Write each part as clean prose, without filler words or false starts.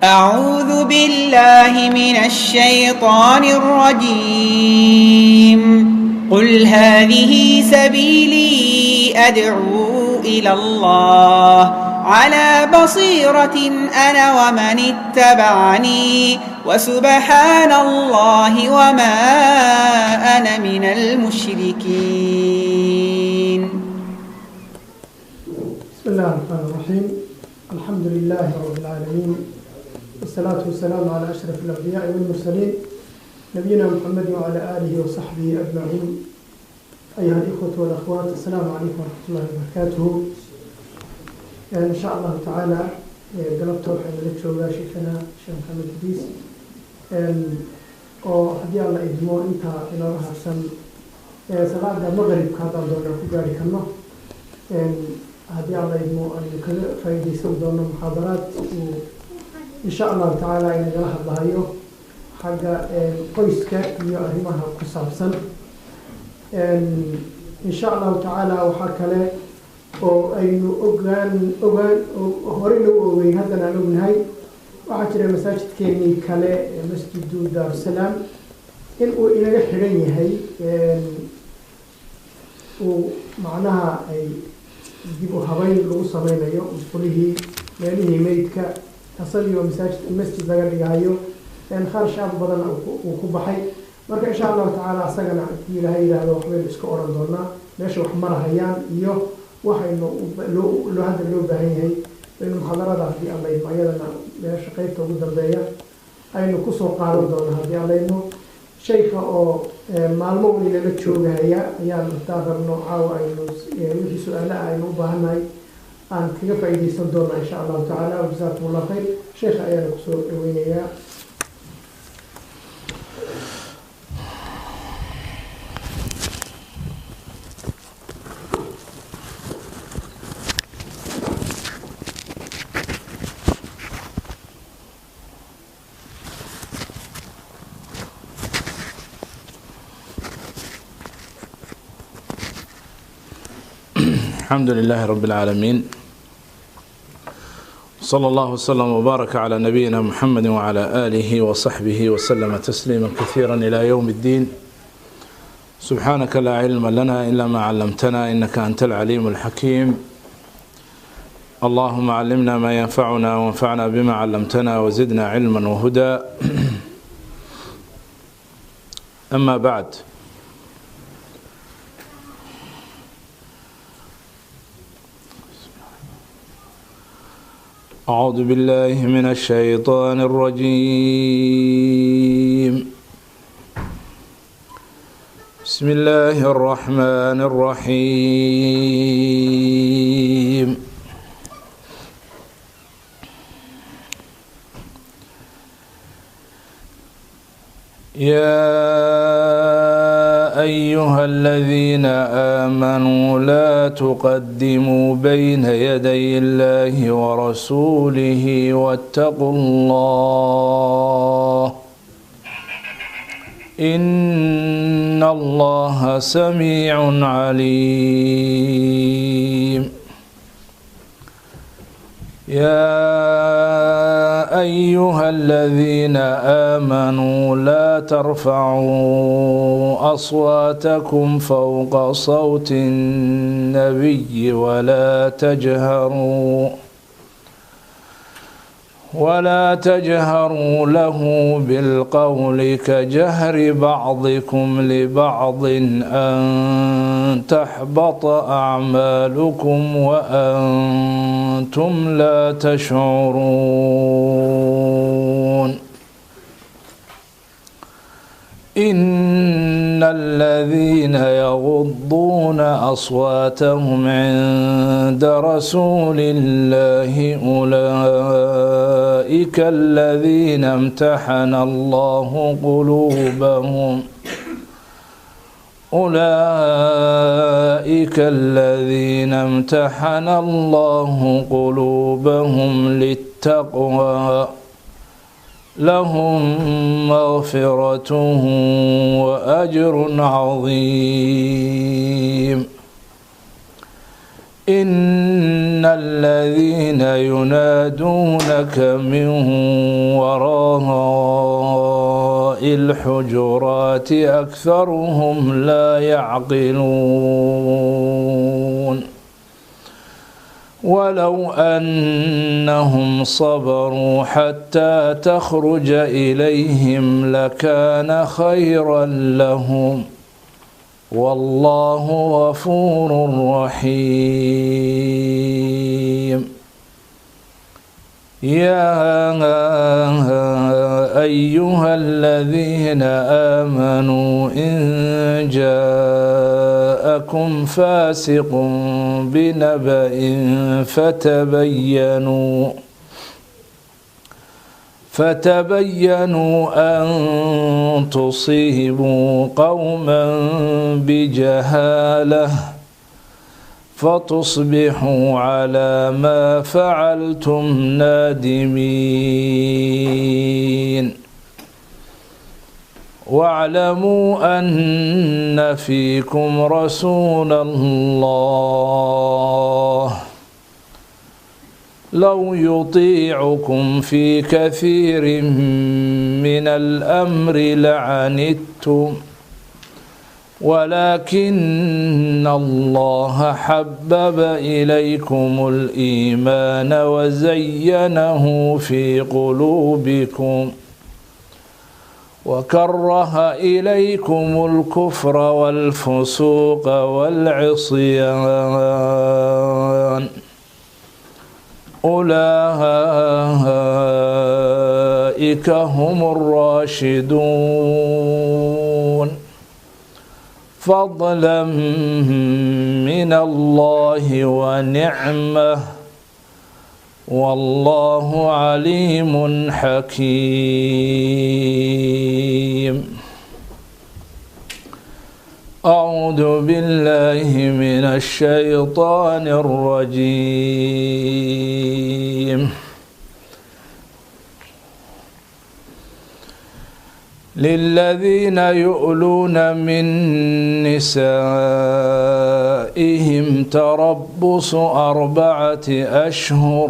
أعوذ بالله من الشيطان الرجيم. قل هذه سبيلي أدعو إلى الله على بصيرة أنا ومن اتبعني وسبحان الله وما أنا من المشركين. بسم الله الرحمن الرحيم. الحمد لله رب العالمين، والصلاة والسلام على أشرف الأنبياء والمرسلين، نبينا محمد وعلى آله وصحبه أجمعين. أيها الإخوة والأخوات، السلام عليكم ورحمة الله وبركاته. إن شاء الله تعالى galabta waxaynu la joogaa sheekhana Sheekh Maxamed Idiis, oo haddii Alla idmo intaa inooga harsan salaada maqribka haddaan doona ku gaari karno, haddii Alla idmo aynu kaga faa'iidaysan doono muxaadaraad uu insha Allahu tacaala inagala hadlahayo xagga qoyska iyo arrimaha ku saabsan. Insha Allahu tacaala waxaa kale oo aynu ogaan ogaan horeyna u ogeyn, haddana aan ognahay, waxaa jira masaajidkeenii kale, Masjidu Daarusalaam, in uu inaga xidhan yahay, uu macnaha ay dib u habeyn lagu sameynayo musqulihii, meelihii meydka, asagii oo masaajid masjid laga dhigahayo, kharash aad badan uu ku baxay. Marka insha Allahu tacaala asagana haddii Ilaahay yidhaahdo waxbaynu iska odhan doonaa meesha wax marahayaan iyo waxaynu loo hadda loo baahan yahay baynu muxaadarada haddii Alla idmo ayadana meesha qeybta ugu dambeeya aynu kusoo qaadan doona haddii Alla idmo. Sheykha oo maalmo weynala joogahaya ayaan haddaan rabno caawa aynu wixii su-aalaha aynu u baahannahay aan kaga faa'iidaysan doona insha Allahu tacaala. Wajazaakum Allah khayr. Sheykha ayaana kusoo dhaweynayaa. الحمد لله رب العالمين، صلى الله وسلم وبارك على نبينا محمد وعلى آله وصحبه وسلم تسليما كثيرا إلى يوم الدين. سبحانك لا علم لنا إلا ما علمتنا إنك أنت العليم الحكيم. اللهم علمنا ما ينفعنا وانفعنا بما علمتنا وزدنا علما وهدى. أما بعد، أعوذ بالله من الشيطان الرجيم. بسم الله الرحمن الرحيم. يا أيها الذين آمنوا لا تقدموا بين يدي الله ورسوله واتقوا الله إن الله سميع عليم. يا أيها الذين آمنوا لا ترفعوا أصواتكم فوق صوت النبي ولا تجهروا له بالقول كجهر بعضكم لبعض أن تحبط أعمالكم وأنتم لا تشعرون. إن الذين يغضون أصواتهم عند رسول الله أولئك الذين امتحن الله قلوبهم أولئك الذين امتحن الله قلوبهم للتقوى لهم مغفرة وأجر عظيم. إن الذين ينادونك من وراء الحجرات أكثرهم لا يعقلون ولو أنهم صبروا حتى تخرج إليهم لكان خيرا لهم والله غفور رحيم. يا أيها الذين آمنوا إن جاءكم فاسق بنبأ فتبينوا أن تصيبوا قوما بجهالة فتصبحوا على ما فعلتم نادمين. واعلموا أن فيكم رسول الله لو يطيعكم في كثير من الأمر لعنتم ولكن الله حبب إليكم الإيمان وزينه في قلوبكم وكره إليكم الكفر والفسوق والعصيان أولئك هم الراشدون. فضلا من الله ونعمة والله عليم حكيم. أعوذ بالله من الشيطان الرجيم. للذين يؤلون من نسائهم تربص 4 أشهر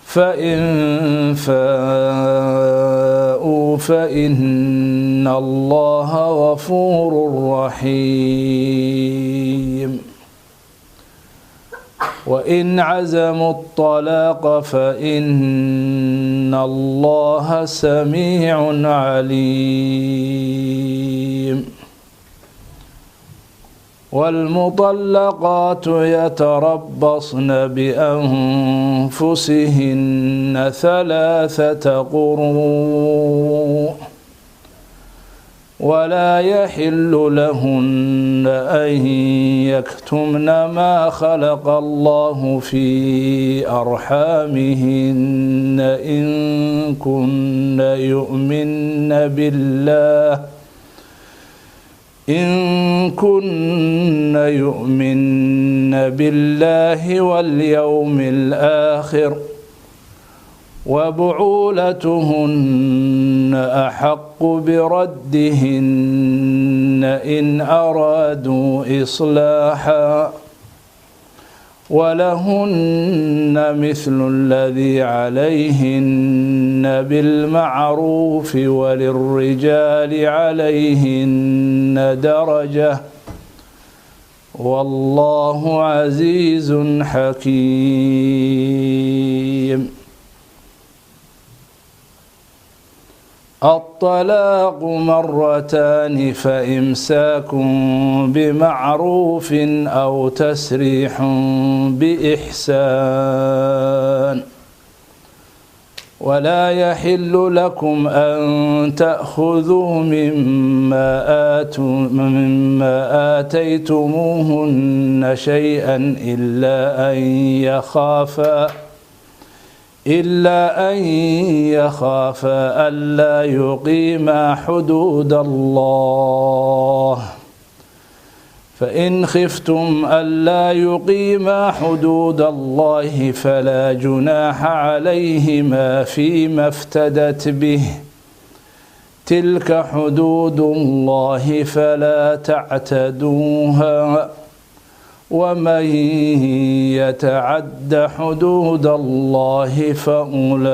فإن فاءوا فإن الله غفور رحيم. وإن عزموا الطلاق فإن الله سميع عليم. والمطلقات يتربصن بأنفسهن 3 قروء ولا يحل لهن أن يكتمن ما خلق الله في أرحامهن إن كن يؤمن بالله واليوم الآخر وبعولتهن أحق بردهن إن أرادوا إصلاحا ولهن مثل الذي عليهن بالمعروف وللرجال عليهن درجة والله عزيز حكيم. الطلاق 2 فإمساك بمعروف أو تسريح بإحسان ولا يحل لكم أن تأخذوا مما آتيتموهن شيئا إلا أن يخافا ألا يقيما حدود الله فإن خفتم ألا يقيما حدود الله فلا جناح عليهما فيما افتدت به تلك حدود الله فلا تعتدوها ومن يتعد حدود الله فأولئك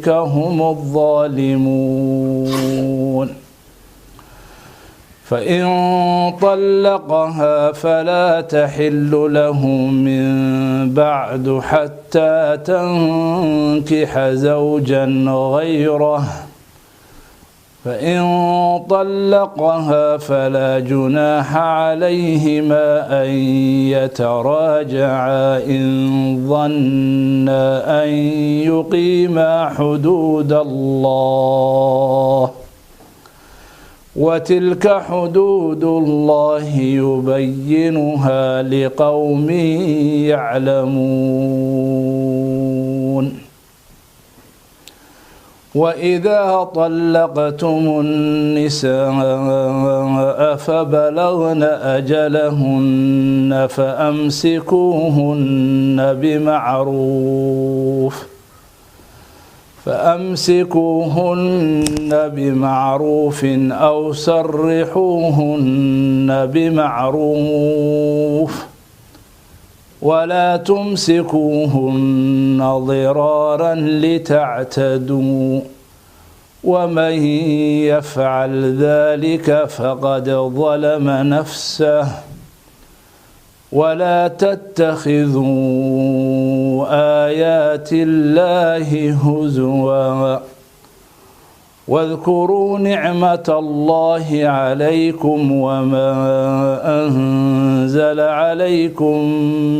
هم الظالمون. فإن طلقها فلا تحل له من بعد حتى تنكح زوجا غيره، فإن طلقها فلا جناح عليهما أن يتراجعا إن ظنا أن يقيما حدود الله، وتلك حدود الله يبينها لقوم يعلمون. وإذا طلقتم النساء فبلغن أجلهن فأمسكوهن بمعروف أو سرحوهن بمعروف، ولا تمسكوهن ضرارا لتعتدوا، ومن يفعل ذلك فقد ظلم نفسه. ولا تتخذوا آيات الله هزوا، واذكروا نعمة الله عليكم وما أنزل عليكم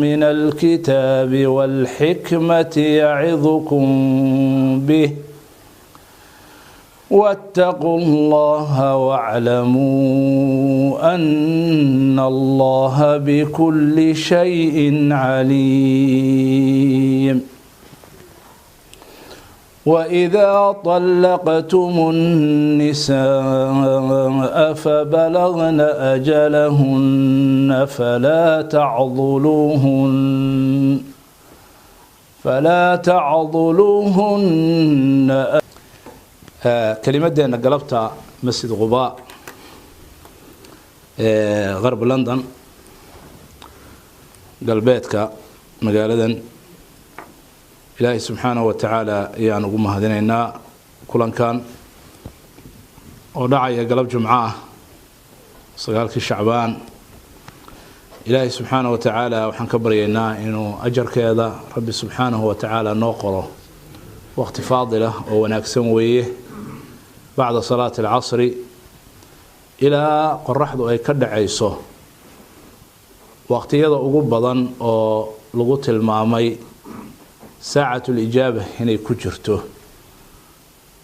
من الكتاب والحكمة يعظكم به، واتقوا الله واعلموا أن الله بكل شيء عليم. وإذا طلقتم النساء فبلغن أجلهن فلا تعضلوهن. كلمتنا قلبتها مسجد غباء غرب لندن galbeedka magaaladan. Ilaahay subxaanahu wa tacaala ayaan ugu mahadinaynaa kulankan oo dhacaya galab jumco ah 9kii Shacbaan. Ilaahay subxaanahu wa tacaala waxaan ka baryaynaa inuu ajarkeeda Rabbi subxaanahu wa tacaala noo qoro. Waqti faadila oo wanaagsan weeye, bacda salaati alcasri ilaa qoraxdu ay ka dhacayso, waqtiyada ugu badan oo lagu tilmaamay saacatul ijaaba inay ku jirto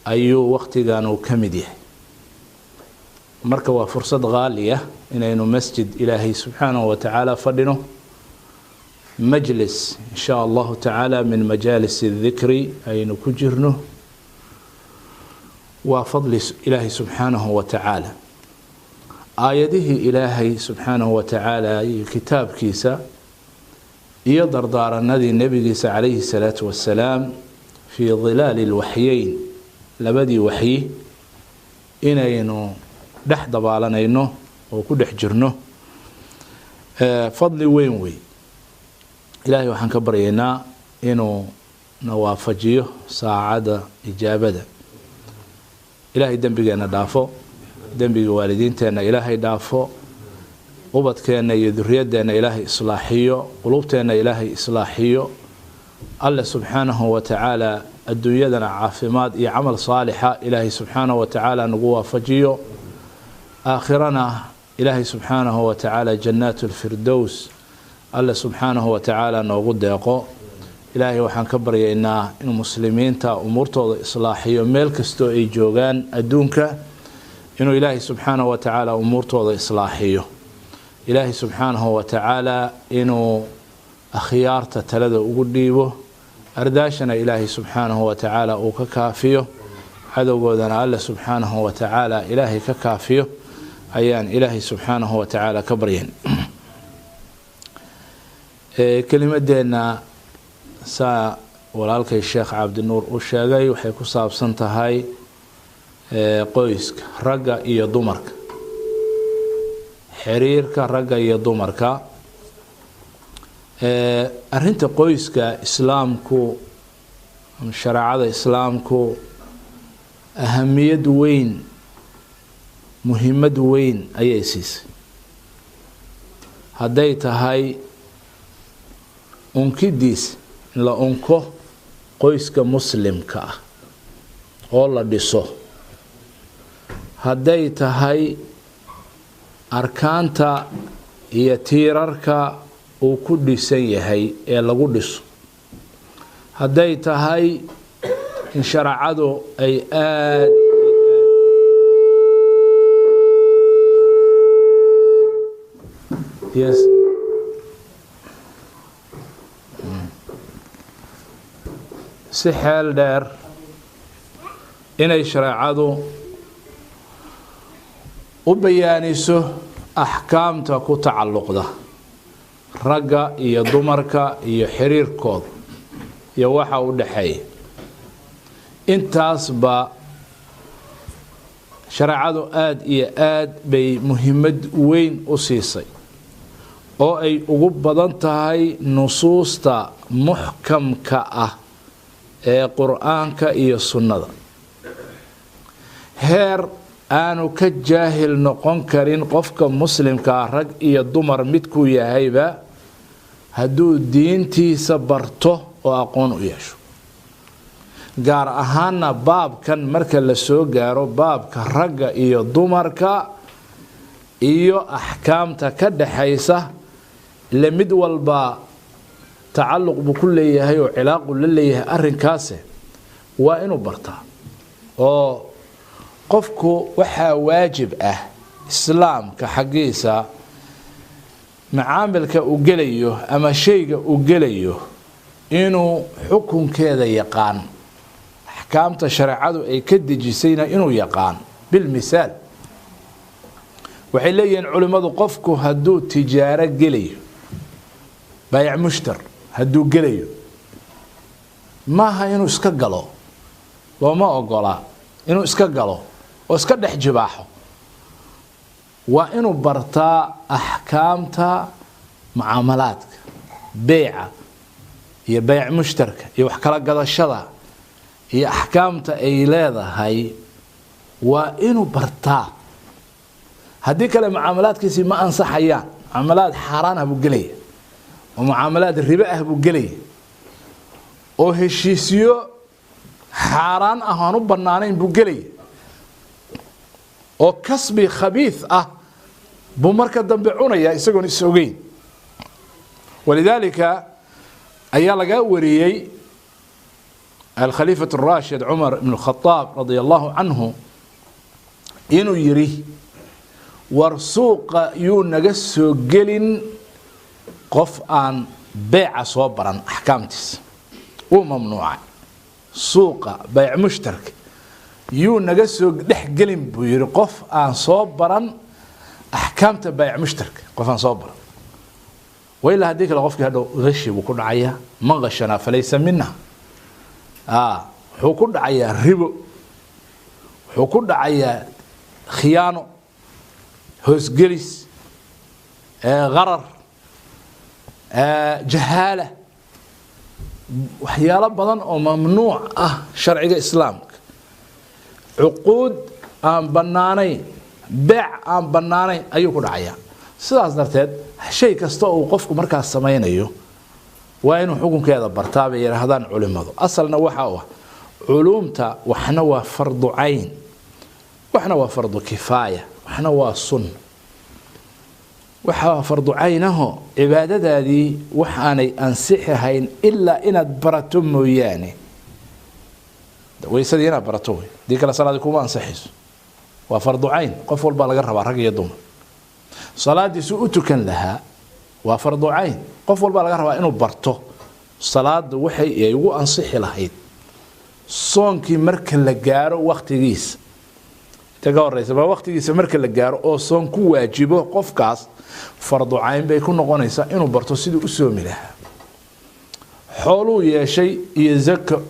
ayuu waqtigan uu ka mid yahay. Marka waa fursad qaaliya inaynu masjid Ilaahay subxaanahu wa tacaala fadhino, majlis insha Allahu tacaala min majaalis dhikri aynu ku jirno. Waa fadli Ilaahay subxaanahu wa tacaala. Aayadihii Ilaahay subxaanahu wa tacaala iyo kitaabkiisa iyo dardaaranadii nebigiisa calayhi salaatu wassalaam fii dhilaali lwaxyeyn, labadii waxyi inaynu dhex dabaalanayno oo ku dhex jirno, fadli weyn wey. Ilaahay waxaan ka baryaynaa inuu na waafajiyo saacadda ijaabada. Ilaahay dembigeenna dhaafo, dembiga waalidiinteenna Ilaahay dhaafo, ubadkeenna iyo duriyadeenna Ilaahay islaaxiyo, qulubteenna Ilaahay islaaxiyo. Alle subxaanahu wa tacaala adduunyadana caafimaad iyo camal saalixa Ilaahay subxaanahu wa tacaala nagu waafajiyo, aakhirana Ilaahay subxaanahu wa tacaala jannaat lfirdows alle subxaanahu wa tacaala noogu deeqo. Ilaahay waxaan ka baryaynaa inuu muslimiinta umuurtooda islaaxiyo meel kastoo ay joogaan adduunka, inuu Ilaahay subxaanahu wa tacaala umuurtooda islaaxiyo. Ilaahay subxaanahu wa tacaala inuu akhyaarta talada ugu dhiibo, ardaashana Ilaahay subxaanahu wa tacaala uu ka kaafiyo, cadowgoodana alle subxaanahu wa tacaala Ilaahay ka kaafiyo ayaan Ilaahay subxaanahu wa tacaala ka baryayn. Kelimadeenna saa walaalkay Sheekh Cabdinuur uu sheegay waxay ku saabsan tahay qoyska ragga iyo dumarka, Xiriirka ragga iyo dumarka, arrinta qoyska, islaamku ama shareecada islaamku ahamiyad weyn, muhiimad weyn ayay siisay. Hadday tahay unkidiis in la unko qoyska muslimka ah oo la dhiso, hadday tahay arkaanta iyo tiirarka uu ku dhisan yahay ee lagu dhiso, hadday tahay in shareecadu ay aada yes si xeel dheer inay shareecadu u bayaaniso axkaamta ku tacalluqda ragga iyo dumarka iyo xiriirkooda iyo waxa u dhexeeya, intaasba shareecadu aada iyo aada bay muhiimad weyn u siisay, oo ay ugu badan tahay nusuusta muxkamka ah ee Qur-aanka iyo sunnada, heer aanu ka jaahil noqon karin qofka muslimkaa, rag iyo dumar midkuu yahayba, hadduu diintiisa barto oo aqoon u yeesho. Gaar ahaana baabkan marka la soo gaaro, baabka ragga iyo dumarka iyo axkaamta ka dhaxaysa, ile mid walba tacalluq buu ku leeyahay oo cilaaqu la leeyahay arrinkaase, waa inuu bartaa. Oo qofku waxaa waajib ah islaamka xaggiisa macaamilka uu gelayo ama shayga uu gelayo inuu xukunkeeda yaqaan, axkaamta shareecadu ay ka dejisayna inuu yaqaan. Bilmisaal, waxay leeyihiin culimmadu, qofku hadduu tijaaro gelayo, baayac mushtar hadduu gelayo, maaha inuu iska galo, looma ogolaa inuu iska galo oo iska dhex jibaaxo. Waa inuu bartaa axkaamta mucaamalaadka, beyca iyo beyc mushtarka iyo wax kala gadashada iyo axkaamta ay leedahay, waa inuu bartaa. Haddii kale mucaamalaadkiisii ma ansaxayaan. Mucaamalaad xaaraan ah buu gelaya, oo mucaamalaad ribo ah buu gelaya, oo heshiisyo xaaraan ah aan u bannaanayn buu gelaya, oo kasbi khabiis ah buu marka dambe cunaya isagoon is ogeyn. Walidaalika ayaa laga wariyey alkhaliifat araashid Cumar ibn Khadaab radia allahu canhu inuu yidhi: "War suuqa yuu naga soo gelin qof aan beeca soo baran axkaamtiisa." Wuu mamnuucay. "Suuqa beyc mushtarka yuu naga soo dhex gelin," buu yihi, "qof aan soo baran axkaamta beyc mushtarka, qof aan soo baran." Wailaa haddii kale qofkii hadhow hashi buu ku dhacayaa. Man gashanaa falaysa mina. Wuxuu ku dhacayaa ribo, wuxuu ku dhacayaa khiyaano, hoosgelis, qarar, jahaala, waxyaalo badan oo mamnuuc ah sharciga islaamka, cuquud aan bannaanayn, beec aan bannaanayn ayuu ku dhacayaa. Sidaas darteed shay kasta uu qofku markaas samaynayo waa inuu xukunkeeda bartaa, bay yidhaahdaan culimadu. Asalna waxa u ah culuumta, waxna waa fardu cayn, waxna waa fardu kifaaya, waxna waa sunna. Waxaa fardu caynaho cibaadadaadii waxaanay ansixi ilaa inaad barato mooyaane. Weysadii inaad barato wey, dii kale salaadii kuma ansixayso. Waa fardu cayn, qof walbaa laga rabaa, rag iyo dumar. Salaadiisu u tukan lahaa waa fardu cayn, qof walbaa laga rabaa inuu barto salaada waxay ay ugu ansixi lahayd. Soonkii marka la gaaro waktigiisa, inta ka horeysa ba waktigiisa marka la gaaro oo soon ku waajibo qofkaas, fardu cayn bay ku noqonaysaa inuu barto siduu u soomi lahaa. Xooluu yeeshay iyo zako,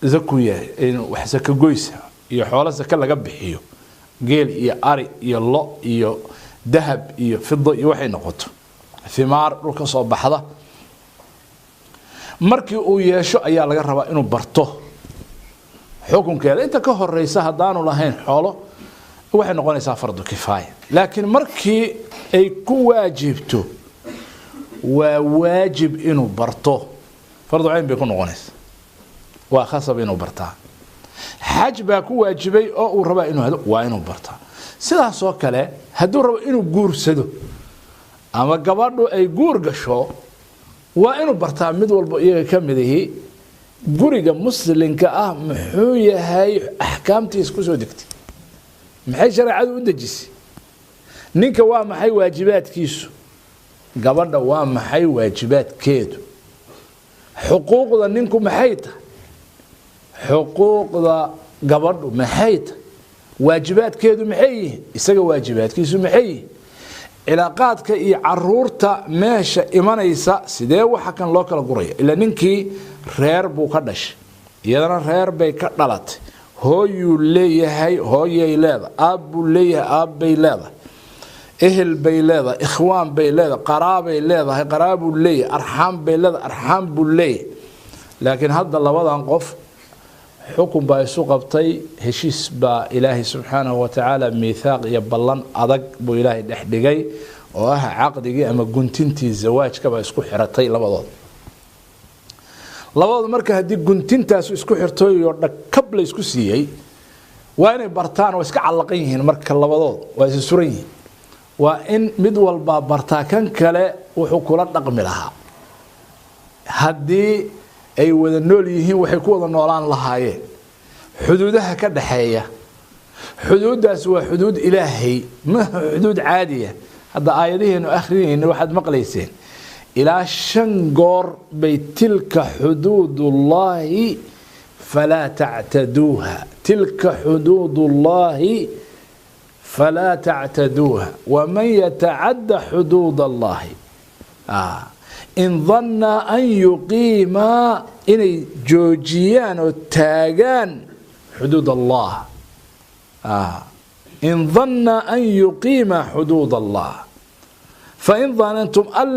zaku yahay, wax zako goysa iyo xoolo zako laga bixiyo, geel iyo ari iyo lo iyo Dahab iyo fido iyo waxay noqoto himaar dhulka soo baxda markii uu yeesho ayaa laga rabaa inuu barto xukunkeeda. Inta ka horeysa haddaanu lahayn xoolo waxay noqonaysaa fardu kifaaya, laakiin markii ay ku waajibto waa waajib inuu barto, fardu cayn bay ku noqonaysaa, waa khasab inuu bartaa. Xaj baa ku waajibay oo uu rabaa inuu hado, waa inuu bartaa. Sidaas oo kale hadduu rabo inuu guursado ama gabadhu ay guur gasho waa inuu bartaa. Mid walba iyaga ka mid ihi guriga muslimka ah muxuu yahay, axkaamtiisa kusoo degtay maxay, shareecadu u dejisay, ninka waa maxay waajibaadkiisu, gabadha waa maxay waajibaadkeedu, xuquuqda ninku maxay tahay, xuquuqda gabadhu maxay tahay, waajibaadkeedu maxay yihiin, isaga waajibaadkiisu maxay yihiin, cilaaqaadka iyo caruurta meesha imanaysa sidee waxa kan loo kala guraya. Ilaa ninkii reer buu ka dhashay, iyadana reer bay ka dhalatay, hooyuu leeyahay, hooyay leedahay, aab buu leeyahay, aab bay leedahay, ehel bay leedahay, ikhwaan bay leedahay, qaraabay leedahay, qaraabuu leeyahay, arxaam bay leedahay, arxaam buu leeyahay. Laakiin hadda labadan qof xukun baa isu qabtay, heshiis baa Ilaahay subxaanahu wa tacaala miithaaq iyo ballan adag buu Ilaahay dhex dhigay oo ah caqdigii ama guntintii zawaajka baa isku xiratay labadood. Labadooda marka haddii guntintaas isku xirtay oo dhakab la isku siiyey waa inay bartaan, oo iska callaqan yihiin marka labadood waa isa suran yihiin, waa in mid walbaa bartaa kan kale wuxuu kula dhaqmi lahaa. Haddii ay wada nool yihiin waxay ku wada noolaan lahaayeen xuduudaha ka dhaxeeya. Xuduuddaas waa xuduud Ilaahay, maaha xuduud caadiya. Hadda aayadihiinu akhrinayna waxaad maqlayseen ilaa 5 goor bay tilka xuduudullaahi falaa tactaduuha, tilka xuduudullaahi falaa tactaduuha waman yatacadda xuduud allahi in danna an yuqiimaa, inay joojiyaan oo taagaan xuduud allah, in danna an yuqiima xuduud allah fain danantum an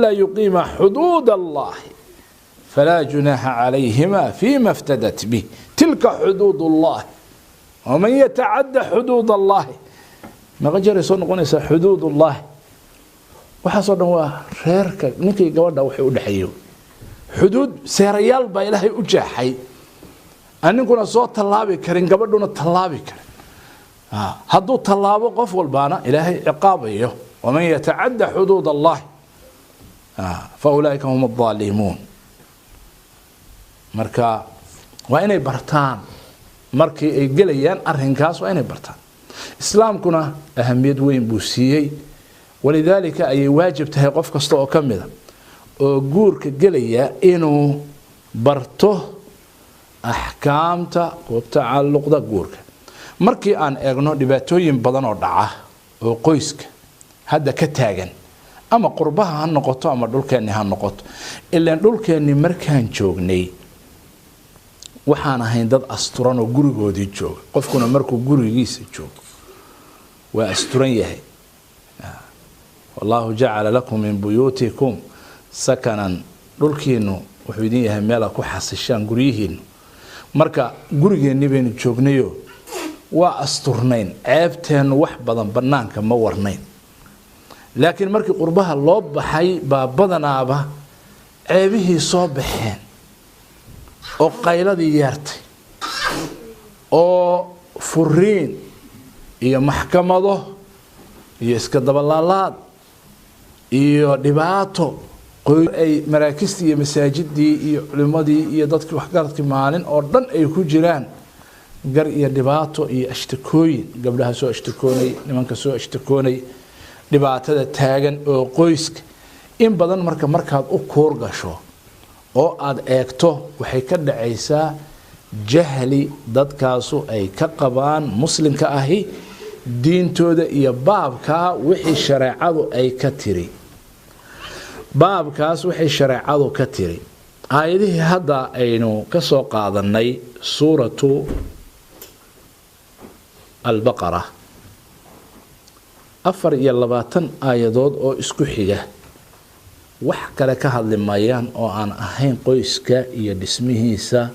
laa yuqiima xuduud allahi falaa junaaxa calayhima fima iftadat bih, tilka xuduud allahi waman yatacadda xuduud allahi. Meeqa jeeray soo noqonaysaa xuduud ullahi? Waxaasoo dhan waa reerka ninkii gabadha waxay u dhexeeyo xuduud, seerayaal baa Ilaahay u jeexay, aan ninkuna soo tallaabi karin, gabadhuna tallaabi karin. Hadduu tallaabo qof walbaana Ilaahay ciqaabayo. Waman yatacadda xuduud allahi fa ulaa'ika hum addaalimuun. Marka waa inay bartaan markii ay gelayaan arrinkaas, waa inay bartaan. Islaamkuna ahamiyad weyn buu siiyey, walidaalika ayay waajib tahay qof kasta oo ka mida oo guurka gelaya inuu barto axkaamta ku tacalluqda guurka. Markii aan eegno dhibaatooyin badan oo dhaca oo qoyska hadda ka taagan, ama qurbaha ha noqoto ama dhulkeenni ha noqoto, ilaan dhulkeenni markaan joognay waxaan ahayn dad asturan oo gurigoodii jooga. Qofkuna markuu gurigiisa joogo waa asturan yahay. Wallahu jacala lakum min buyuutikum sakanan, dhulkiinu wuxuu idin yahay meel aad ku xasishaan guryihiinu. Marka gurigeenni baynu joognayo waa asturnayn, ceebteennu wax badan bannaanka ma warnayn. Laakiin markii qurbaha loo baxay baa badanaaba ceebihii soo baxeen oo qayladii yeertay oo furiin iyo maxkamado iyo iska dabalaalaad iyo dhibaato ay maraakistii iyo masaajidii iyo culimmadii iyo dadkii waxgaradkii maalin oo dhan ay ku jiraan gar iyo dhibaato iyo ashtakooyin, gabdhaha soo ashtakoonay, nimanka soo ashtakoonay, dhibaatada taagan oo qoyska in badan. Marka markaad u kuur gasho oo aada eegto waxay ka dhacaysaa jahli dadkaasu ay ka qabaan muslimka ahi diintooda iyo baabkaa wixii shareecadu ay ka tiri, baabkaas waxay shareecadu ka tiri. Aayadihii hadda aynu ka soo qaadanay suuratu Albaqara 24 aayadood oo isku xiga wax kale ka hadli maayaan oo aan ahayn qoyska iyo dhismihiisa,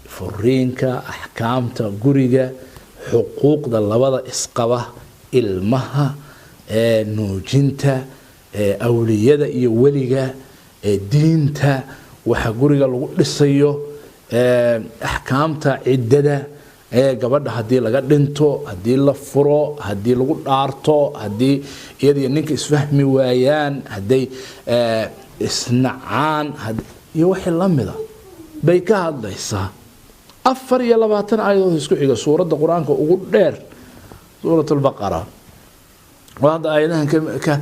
furiinka, axkaamta guriga, xuquuqda labada isqaba, ilmaha, nuujinta, awliyada iyo weliga, diinta, waxa guriga lagu dhisayo, axkaamta ciddada, gabadha haddii laga dhinto, haddii la furo, haddii lagu dhaarto, haddii iyadiyo ninka isfahmi waayaan, hadday isnacaan iyo wixii la mida bay ka hadlaysaa. 24 aayadood isku xiga, suuradda Qur-aanka ugu dheer, Suurat Albaqara, oo hadda aayadahan ka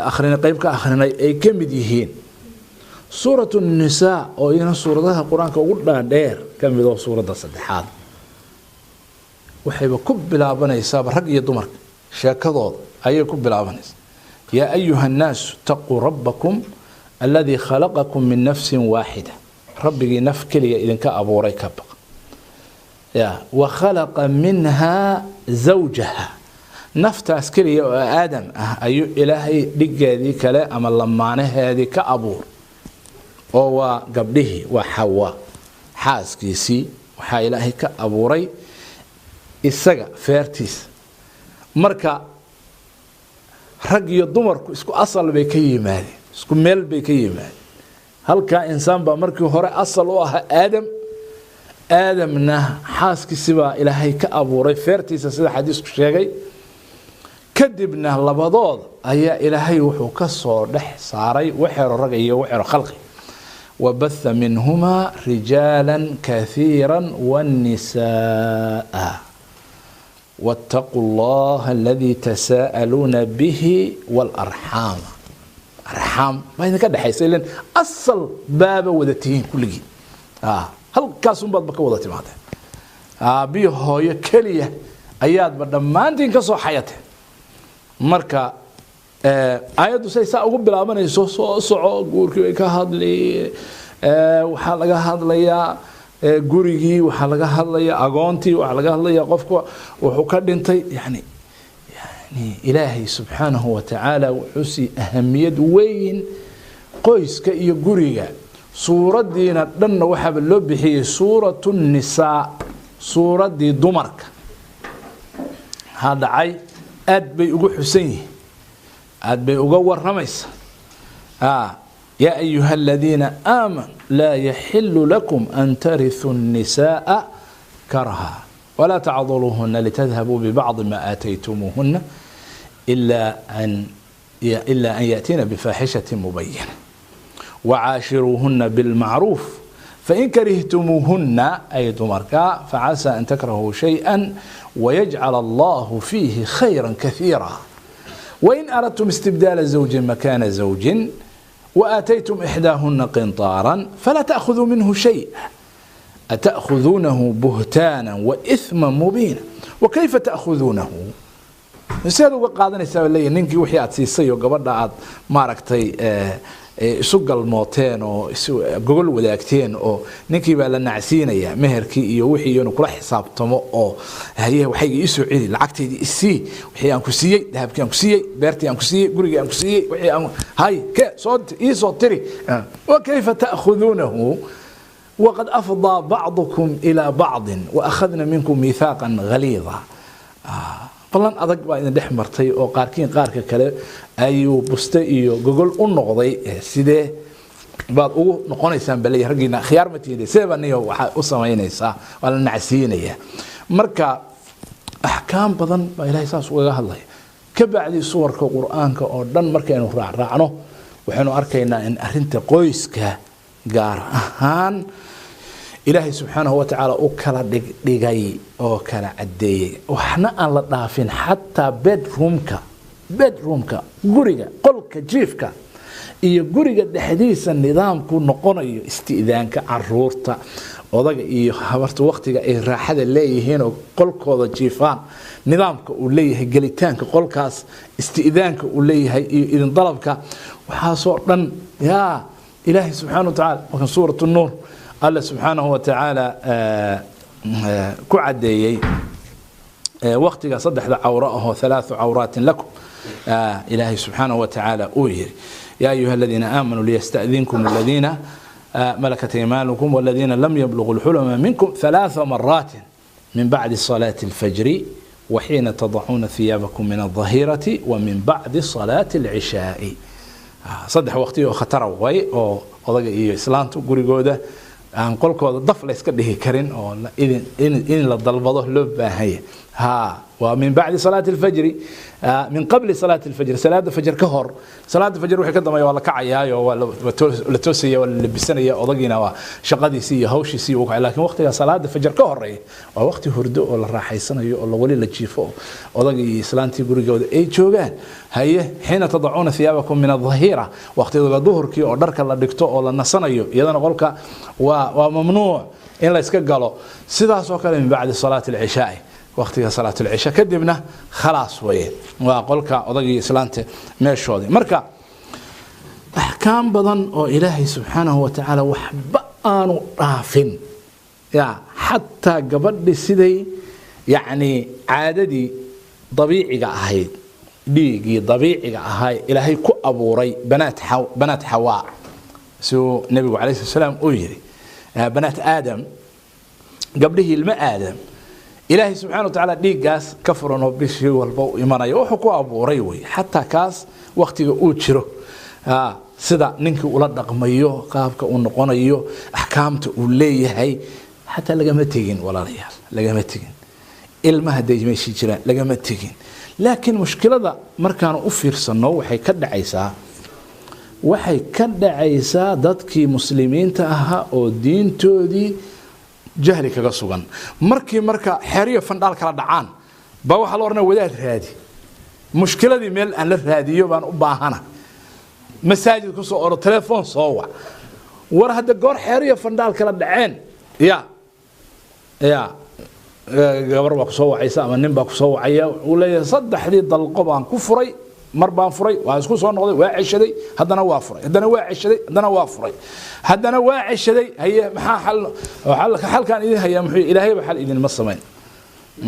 akhrinay, qayb ka akhrinay, ay ka mid yihiin. Suurat Nisaa oo iyana suuradaha Qur-aanka ugu dhaadheer ka mid oo suuradda saddexaad, waxayba ku bilaabanaysaaba rag iyo dumarka sheekadooda ayay ku bilaabanaysaa: yaa ayuha annaasu taquu rabbakum aladii khalaqakum min nafsin waaxida, rabbigii naf keliya idinka abuuray ka baq, ya wa khalaqa minhaa zawjaha. Naftaas keliya oo Aadam ah ayuu Ilaahay dhigeedii kale ama lamaanaheedii ka abuur, oo waa gabdhihii, waa Xawa xaaskiisii. Waxaa Ilaahay ka abuuray isaga feertiisa. Marka rag iyo dumarku isku asal bay ka yimaadeen, isku meel bay ka yimaadeen. Halkaa insaan baa markii hore asal u ahaa Aadam. Aadamna xaaskiisi baa Ilaahay ka abuuray feertiisa, sida xadiisku sheegay. Kadibna labadooda ayaa Ilaahay wuxuu ka soo dhex saaray waxeero rag iyo waxeero khalqi. Wabatha minhumaa rijaala kathiira wاnnisaa waاtaquu allaha aladii tasaa'aluuna bihi wاlarxaama. Arxaam baa idinka dhexaysa, ilan asal baaba wada tihiin kulligii, halkaasunbaadba ka wada timaadeen, aabbiyo hooyo keliya ayaadba dhammaantiin ka soo xayateen. Marka aayaddu say saa ugu bilaabanayso, soo soco, guurkii bay ka hadli, waxaa laga hadlayaa gurigii, waxaa laga hadlayaa agoontii, waxaa laga hadlayaa qofka wuxuu ka dhintay. Yani Ilaahay subxaanahu wa tacaala wuxuu sii ahamiyad weyn qoyska iyo guriga. Suuraddiina dhanna waxaaba loo bixiyey Suuratu Nisaa, suuraddii dumarka. Maxaa dhacay? Aad bay ugu xusan yihiin, aad bay uga waramaysa. Yaa ayuha aladiina aamanuu laa yaxilu lakum an tarithuu الnisaءa karha walaa tacduluuhuna litadhabuu bibacdi ma aataytumuuhuna ila an yaأtiina bifaaxishaة mubayina wacaashiruuhuna bilmacruuf fain karihtumuuhuna, ay dumarka, facasaa an takrahuu shayئa wayajcal allahu fiihi khayra kahiira. Wain aradtum istibdaala zawji makaana zawjin وآتيتم إحداهن قنطارا فلا تأخذوا منه شيئا أتأخذونه بهتانا وإثما مبينا وكيف تأخذونه. Sidaad uga qaadanaysaa leeyahy ninkii wixii aad siisay oo gabadha aad maaragtay isu galmooteen oo isu gogol wadaagteen, oo ninkii baa la nacsiinayaa meherkii iyo wixii inuu kula xisaabtamo, oo haye, waxayga ii soo celi, lacagtaydii isii, wixii aan ku siiyey, dahabkii aan ku siiyey, beertii aan ku siiyey, gurigii aan ku siiyey, wixii aan hay ke soo ii soo tiri. Wa kayfa ta'khuduunahu waqad afdaa bacdukum ilaa bacdin wa akhadna minkum miithaaqan ghaliida. Ballan adag baa idin dhex martay oo qaarkiin qaarka kale ayuu buste iyo gogol u noqday. Sidee baad ugu noqonaysaan baley raggiina khiyaar ma tiide? Sidee baa niyo waxaa u samaynaysaa? Waa la nacsiinayaa. Marka axkaam badan baa Ilahay saas ugaga hadlaya. Ka bacdi suwarka Qur-aanka oo dhan markaynu raacraacno, waxaynu arkaynaa in arrinta qoyska gaar ahaan Ilaahay subxaanahu wa tacaala u kala dhigdhigay oo kala caddeeyey, waxna aan la dhaafin, xataa bedroomka guriga, qolka jiifka iyo guriga dhexdiisa nidaamku noqonayo, isti'daanka caruurta, odaga iyo habarta waktiga ay raaxada leeyihiin oo qolkooda jiifaan, nidaamka uu leeyahay gelitaanka qolkaas, isti'daanka uu leeyahay iyo idin dalabka, waxaasoo dhan yaa Ilaahay subxaana wa tacala markan Suurat Nuur Alla subxaanahu wa tacaala ku caddeeyey. Waqtiga saddexda cawro ahoo halaathu cawraatin lakum Ilaahay subxaanahu wa tacaala uu yiri, yaa ayuha aladiina aamanuu liyasta'dinkum aladiina ملكت أيمانكم والذين لم يبلغوا الحلم منكم 3 مرات من بعد صلاة الفجر وحين تضعون ثيابكم من الظهيرة ومن بعد صلاة العشاء. Saddex waqti oo khatara way oo odaga iyo islaantu gurigooda aan qolkooda daf la iska dhihi karin oo in la dalbado loo baahanya. Ha waa min bacdi salaati alfajri, min qabli salaati alfajri, salaada fajr ka hor. Salaada fajr wixii ka dambeeya waa la kacayaayo, waa la toosaya, waa la labisanaya, odagiina waa shaqadiisii iyo hawshiisii uu kacay. Laakiin waqtiga salaada fajr ka horeeya waa waqti hurdo oo la raaxaysanayo oo la wali la jiifo oo odaga iyo islaantii gurigooda ay joogaan. Haye, xiina tadacuuna thiyaabakum min adhahira, waqtiga duhurkii oo dharka la dhigto oo la nasanayo, iyadana qolka waa mamnuuc in la iska galo. Sidaas oo kale min bacdi salaati alcishaai, waqtiga salaat alcisha kadibna khalaas weeye, waa qolka odagii islaanta meeshoodii. Marka axkaam badan oo Ilaahay subxaanahu wa tacaala waxba aanu dhaafin, ya xataa gabadhi siday yacni caadadii dabiiciga ahayd, dhiiggii dabiiciga ahaa Ilaahay ku abuuray banaat Xawaa, siduu Nebigu calayhi salatu salaam uu yidhi, banaat Aadam, gabdhihii ilmo Aadam, Ilaahay subxana wa tacaala dhiiggaas ka furan oo bishii walba u imanaya wuxuu ku abuuray wey. Xataa kaas waktiga uu jiro, sida ninkii ula dhaqmayo, qaabka uu noqonayo, axkaamta uu leeyahay, xataa lagama tegin walaalayaal, lagama tegin. Ilmaha hadday meeshii jiraan lagama tegin. Laakiin mushkilada markaanu u fiirsano waxay ka dhacaysaa dadkii muslimiinta ahaa oo diintoodii jahli kaga sugan. Markii marka xeeriyo fandhaal kala dhacaan baa waxaa la odhanaya wadaad raadi. Mushkiladii meel aan la raadiyo baan u baahana, masaajid ku soo oro, telefoon soo wac. War hadda goor xeeriyo fandhaal kala dhaceen ya gabar baa kusoo wacaysa ama nin baa kusoo wacaya, uu leeyahay saddexdii dalqo baan ku furay, mar baan furay, waa isku soo noqday, waa ceshaday, haddana waa furay, haddana waa ceshaday, haddana waa furay, haddana waa ceshaday. Haye, maxaa xal? Xalkaan idin hayaa muxuu? Ilaahayba xal idinma samayn,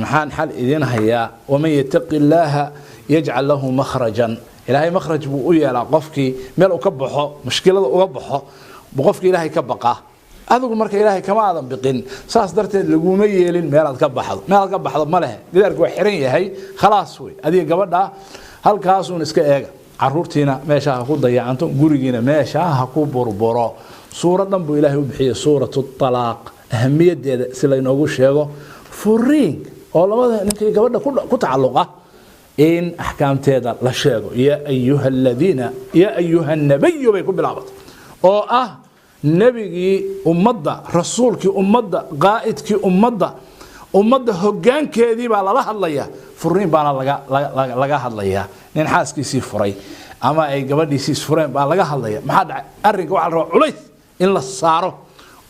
maxaan xal idin hayaa? Waman yattaqi illaaha yajcal lahu makhrajan. Ilaahay makhraj buu u yeelaa qofkii meel uu ka baxo, mushkilada uga baxo qofkii Ilaahay ka baqaa. Adigu marka Ilaahay kama aadan biqin, saas darteed laguma yeelin meelaad ka baxdo. Meelaad ka baxdo ma lehe, gidaarku waa xiran yahay, khalaas wey. Adiga gabadha halkaasuun iska eega, caruurtiina meesha ha ku dayacanto, gurigiina meesha ha ku burburo. Suuraddan buu Ilaahay u bixiyey suuratu talaaq, ahamiyadeeda si laynoogu sheego furiin oo labada ninkii gabadha ku tacalluqa in axkaamteeda la sheego. Yaa ayuha aladiina, yaa ayuha nabiyu bay ku bilaabatay, oo ah nebigii ummadda, rasuulkii ummadda, qaa'idkii ummadda, ummadda hoggaankeedii baa lala hadlayaa. Furiin baana laga hadlayaa, nin xaaskiisii furay ama ay gabadhiisii isfureen baa laga hadlaya. Maxaa dhacay? Arrinka waxaa la rabaa culays in la saaro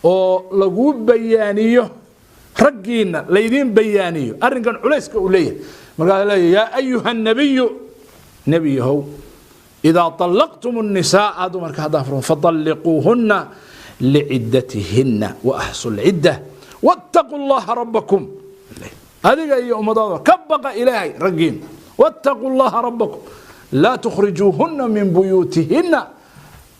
oo lagu bayaaniyo, raggiina laydiin bayaaniyo arrinkan culayska uu leeyahay. Markaas leeyahay, yaa ayuha nabiyu, nebi yahow, idaa طalaqtum الnisaa, dumarka haddaa furan, faطalliquuhunna liciddatihinna wa axsu lcidda wattaquu llaha rabbakum. Adiga iyo ummadaada ka baqa Ilaahay raggiina. Wattaquu llaha rabbakum, laa tukhrijuuhunna min buyuutihinna,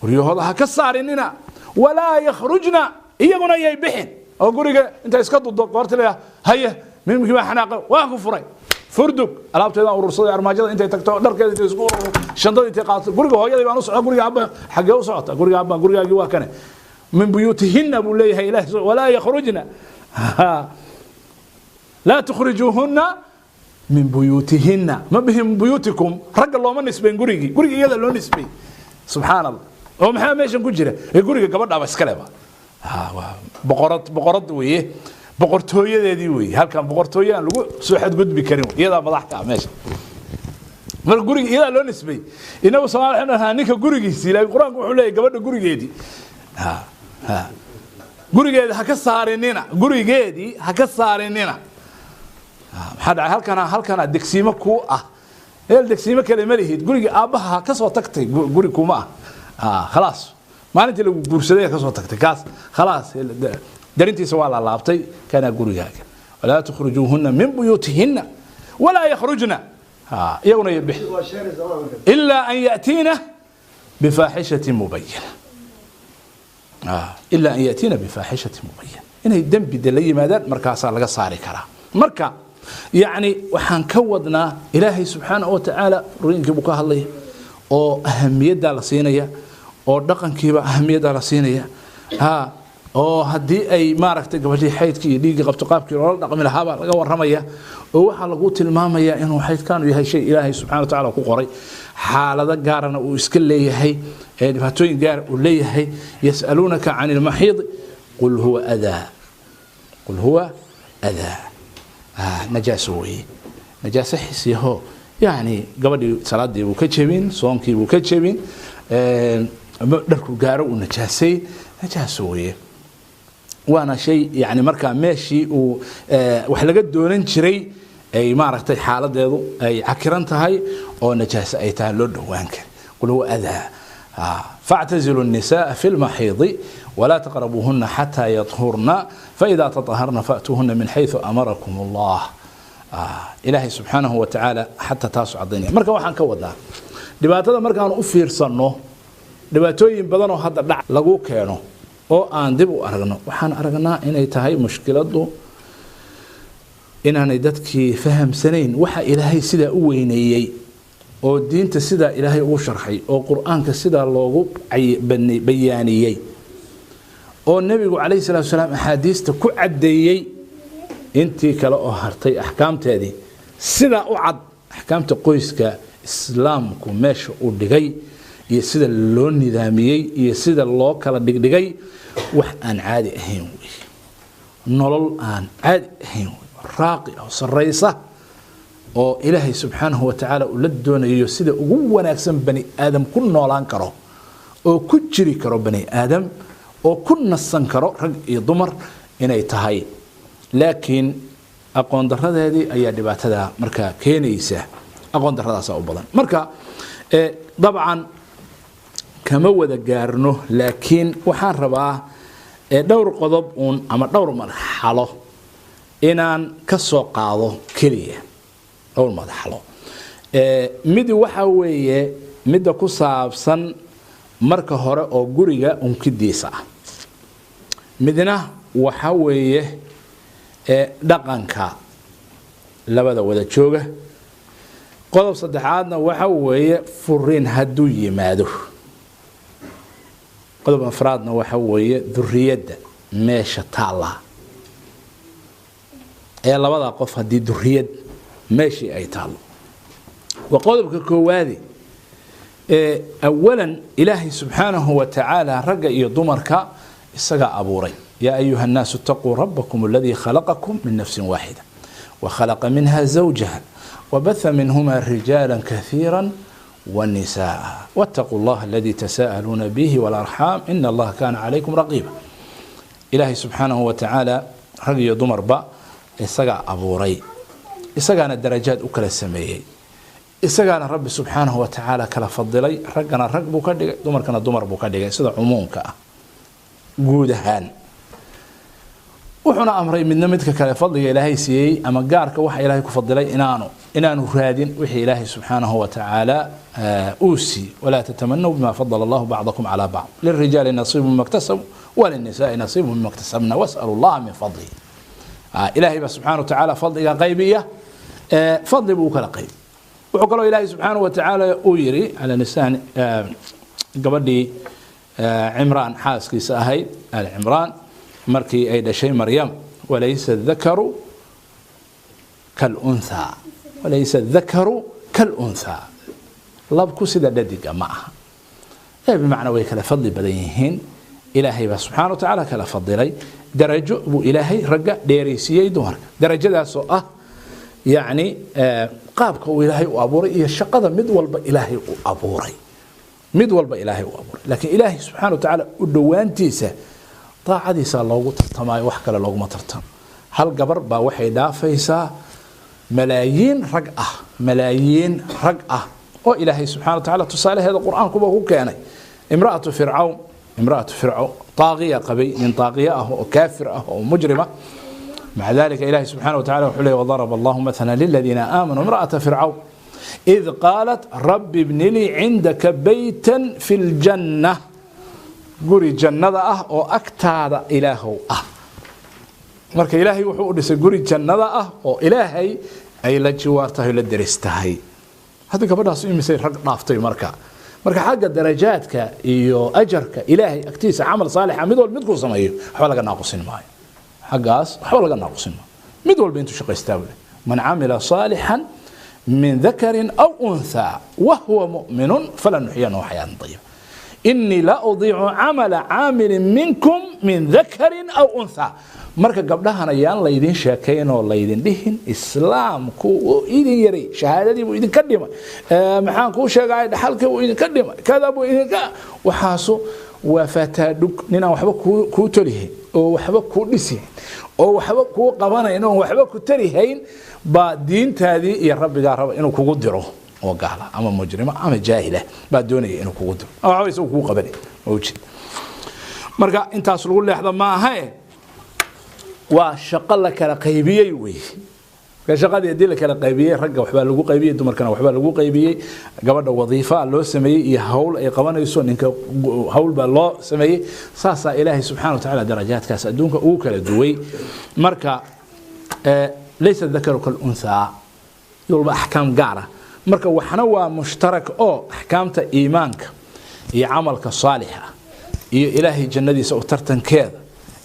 guryahooda ha ka saarinina, walaa yakhrujna, iyaguna yay bixin oo guriga inta iska dudo goorta leeyaha, haye mimkii baa xanaaqa, waan ku furay, furdug, alaabteedaan urursaday, armaajada intay tagto, dharkeeda intay isku ururo, shandada intay qaadato, guriga hooyaday baan u socda. Guriga abba xaggee u socota? Guriga abba, gurigaagii waa kane. Min buyuutihinna buu leeyahay Ilahi, walaa yakhrujna, laa tukhrijuuhunna min buyuutihinna, ma bihi min buyuutikum. Ragga looma nisbayn gurigii, gurigii iyada loo nisbay. Subxaan Allah, oo maxaa meeshan ku jira? Ee guriga gabadhaaba iskale ba, waa boqorad, boqorad weeye, boqortooyadeedii weeye. Halkan boqortooye aan lagu soo xadgudbi karin, iyadaa madax ka ah meesha. Marka guriga iyadaa loo nisbay. Inagu Soomaali waxaynu dhahnaa ninka gurigiisii, laakiin Qur-aanku wuxuu leeyahay gabadha gurigeedii, ha gurigeeda ha ka saarinina, gurigeedii ha ka saarinina. Maxaa dhacay? Halkana degsiimo kuu ah, meel degsiimo kale ma lihid. Guriga aabbaha ha ka soo tagtay, guri kuma ah, khalaas. Maalintii lagu guursaday ka soo tagtay kaas, khalaas, darintiisa waa la laabtay, kana gurigaaga. Walaa tukhrijuuhunna min buyuutihinna. Walaa yakhrujna, iyaguna yabix, ilaa an ya'tiina bifaaxishatin mubayina, ilaa an ya'tiina bifaaxishatin mubayina, inay dembi de la yimaadaan markaasaa laga saari karaa. Marka yacni waxaan ka wadnaa Ilaahay subxaanahu wa tacaala furiinkii buu ka hadlaya oo ahamiyaddaa la siinaya, oo dhaqankiiba ahamiyaddaa la siinaya, ha oo haddii ay maaragtay gabadhii xaydkii iyo dhiiggii qabto qaabkii loola dhaqmi lahaabaa laga warramaya, oo waxaa lagu tilmaamayaa inuu xaydkaanu yahay shay Ilaahay subxana wa tacala ku qoray, xaalado gaarana uu iska leeyahay, ee dhibaatooyin gaara uu leeyahay. Yas'aluunaka can ilmaxiid qul huwa adaa, qul huwa adaa, najaaso weeye, najaaso xisiyaho, yacni gabadhii salaadii buu ka jebin, soonkii buu ka jebin, dharku gaaro uu najaasay, najaaso weeye. Waana shay yani markaa meeshii uu wax laga doonan jiray ay maaragtay xaaladeedu ay cakiran tahay oo najaaso ay tahay loo dhowaan kara. Qul huwa adaa فاعتزلوا النساء في المحيض ولا تقربوهن حتى يطهرن فإذا تطهرن فأتوهن من حيث أمركم الله. إلهي سبحانه وتعالى حتى تاسو عضينيا. Marka waxaan ka wadaa dhibaatada markaan u fiirsano dhibaatooyin badan oo hadda dhac lagu keeno oo aan dib u aragno, waxaan aragnaa inay tahay mushkiladu inaanay dadkii fahamsanayn waxa Ilaahay sidaa u weyneeyey oo diinta sidaa Ilaahay ugu sharxay oo Qur-aanka sidaa loogu bayaaniyey oo Nebigu calayhi salaatu wasalaam axaadiista ku caddeeyey, intii kale oo hartay axkaamteedii sidaa u cad, axkaamta qoyska Islaamku meesha uu dhigay iyo sida loo nidaamiyey iyo sida loo kala dhigdhigay, wax aan caadi ahayn wey, nolol aan caadi ahayn wey, raaqi oo sarraysa oo Ilaahay subxaanahu wa tacaala uu la doonayo sida ugu wanaagsan bani aadam ku noolaan karo oo ku jiri karo, bani aadam oo ku nasan karo, rag iyo dumar inay tahay. Laakiin aqoon daradeedii ayaa dhibaatada markaa keenaysa, aqoon daradaasaa u badan. Marka dabcan kama wada gaarno, laakiin waxaan rabaa dhowr qodob uun ama dhowr marxalo inaan ka soo qaado keliya, dhowr marxalo. Mid waxa weeye midda ku saabsan marka hore oo guriga unkidiisa ah, midna waxa weeye dhaqanka labada wada jooga, qodob saddexaadna waxa weeye furiin hadduu yimaado, qodob afraadna waxa weeye duriyadda meesha taalla ee labada qof haddii duriyad meeshii ay taallo. Waa qodobka koowaadi. Awalan Ilaahay subxaanahu wa tacaala ragga iyo dumarka isagaa abuuray. Yaa ayuha annaasu itaquu rabbakum aladii khalaqakum min nafsin waaxida وخلق منها زوجها وبث منهما رجالا كثيرا ونساء واتقوا الله الذي تساءلون به والأرحام إن الله كان عليكم رقيبا. إلهي سبحانه وتعالى رجي دمر با isagaa abuuray, isagaana darajaad u kala sameeyey, isagaana Rabbi subxaanahu wa tacaala kala fadilay, raggana rag buu ka dhigay, dumarkana dumar buu ka dhigay sida cumuumka ah guud ahaan. Wuxuuna amray midna midka kale fadliga Ilaahay siiyey ama gaarka waxa Ilaahay ku fadilay inaanu raadin wixii Ilaahay subxaanahu wa tacaala uu siiyey. Walaa tatamanaw bima fadala Allahu bacdakum calaa bacd, lilrijaali nasiibu mima iktasabu walinisaai nasiibu mima iktasabna wasalu Allaha min fadlihi. Ilaahay baa subxaana wa tacaala fadliga qaybiya, fadli buu kala qayb. Wuxuu kaloo Ilaahay subxaanahu wa tacaala uu yiri calaa lisaan gabadhii Cimraan xaaskiisa ahayd Ali Cimraan markii ay dhashay Maryam: walaysa dhakaru kalunthaa, walaysa dhakaru kalunthaa, labku sida dhadiga ma aha. Ee bimacnaa way kala fadli badan yihiin, Ilaahay baa subxaana wa tacaala kala fadilay. Darajo buu Ilaahay ragga dheeraysiiyey dumarka, darajadaasoo ah yacni qaabka uu Ilaahay u abuuray iyo shaqada mid walba Ilaahay u abuuray, mid walba Ilaahay u abuuray. Laakiin Ilaahay subxaana wa tacaala u dhowaantiisa daacadiisa loogu tartamaayo, wax kale looguma tartamo. Hal gabar baa waxay dhaafaysaa malaayiin rag ah, malaayiin rag ah oo Ilaahay subxana wa tacaala tusaalaheeda Qur-aankuba ku keenay. Imra'atu Fircawn, imra'atu Fircawn taaqiya qabay, nin taaqiya ah oo kaafir ah oo mujrima. Maca dalika Ilahi subxana wa tacala wuxuu leey: وضرب الله مثلا للذين آمنوا امرأة فرعون إذ قالت رب ابن لي عندك بيتا في الجنة, guri jannada ah oo agtaada Ilaahow ah. Marka Ilaahay wuxuu u dhisay guri jannada ah oo Ilaahay ay la jiwaar tahay, la deris tahay. Hadda gabadhaas imisay rag dhaaftay? Marka xagga darajaadka iyo ajarka Ilaahay agtiisa, camal saalixa mid walba midkuu sameeyo waxba laga naaqusin maayo. Xaggaas waxba laga naaqusin maayo. Mid walba intuu shaqaystaa bule: من عمل صالحا من ذكر أو أنثى وهو مؤمن فلنحيينه حياة طيبة إني لا أضيع عمل عامل منكم من ذكر أو أنثى. Marka gabdhahana yaan laydin sheekayn oo laydin dhihin Islaamku uu idin yaray, shahaadadii buu idinka dhimay, maxaan kuu sheegay, dhaxalkii buu idinka dhimay, kada buu idinka. Waxaasu waa fataadhug ninaan waxba kuu tolihayn oo waxba kuu dhisihayn oo waxba kuu qabanayn oo waxba ku tarihayn baa diintaadii iyo Rabbigaa raba inuu kugu diro, oo gaala ama mujrima ama jaahila baa doonaya inuu kugu diro, ama waxba isagu kugu qabanay mawjid. Marka intaas lagu leexda maaha, waa shaqo la kala qaybiyey wey. Marka shaqadii haddii la kala qaybiyey, ragga waxbaa lagu qaybiyey, dumarkana waxbaa lagu qaybiyey. Gabadha wadiifa loo sameeyey iyo hawl ay qabanayso, ninka hawl baa loo sameeyey. Saasaa Ilaahay subxana wa tacaala darajaadkaas adduunka ugu kala duway. Marka ليس الذكر كالأنثى, mid walba axkaam gaara. Marka waxna waa mushtarak oo axkaamta iimaanka iyo camalka saalixa iyo Ilaahay jannadiisa u tartankeeda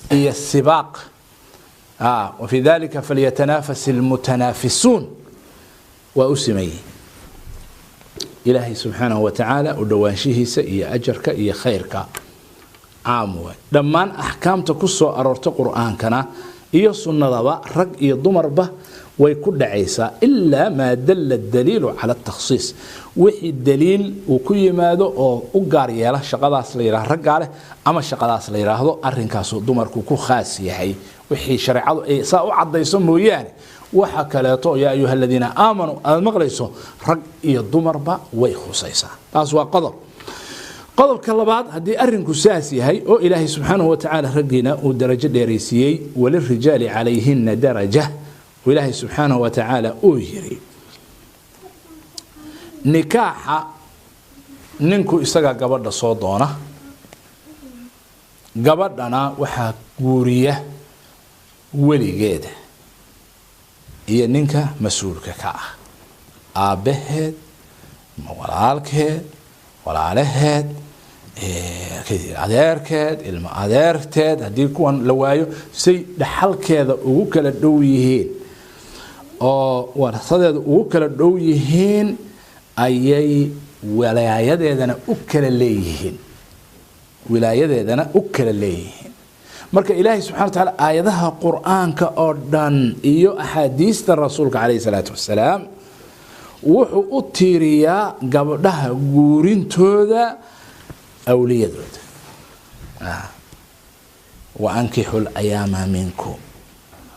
iyo sibaaq, وفي ذلك فليتنافس المتنافسون, waa u sameeyey Ilaahay subxaanahu wa tacaala u dhowaanshihiisa iyo ajarka iyo khayrka caam waay. Dhammaan axkaamta ku soo aroorta Qur-aankana iyo sunnadaba rag iyo dumarba way ku dhacaysaa, إلا ما دل الدليل على التخصيص, wixii daliil uu ku yimaado oo u gaar yeela shaqadaas la yidhahdo raggaa leh ama shaqadaas la yidhaahdo arrinkaasu dumarku ku khaas yahay. Wixii shareecadu ay saa u caddayso mooyaane, waxa kaleeto يا أيها الذين آمنوا aada maqlayso rag iyo dumarba way khusaysaa. Taas waa qodob. Qodobka labaad, haddii arrinku saas yahay oo Ilaahay subxaanahu wa tacaala raggiina uu darajo dheeraysiiyey, وللرجال عليهن درجة oo Ilaahay subxaanahu wa tacaala uu yiri, nikaaxa ninku isagaa gabadha soo doona, gabadhana waxaa guuriya weligeeda iyo ninka mas-uulka ka ah, aabbaheed, walaalkeed, walaalaheed, adeerkeed, ilmo adeerteed haddii kuwan la waayo. Say dhaxalkeeda ugu kala dhow yihiin oo warasadeeda ugu kala dhow yihiin ayay wilaayadeedana u kala leeyihiin, wilaayadeedana u kala leeyihiin. Marka Ilaahay subxana wa taala aayadaha Qur-aanka oo dhan iyo axaadiista Rasuulka calayhi salaatu wasalaam wuxuu u tiiriyaa gabdhaha guurintooda awliyadooda: وأنكحوا الأيامى منكم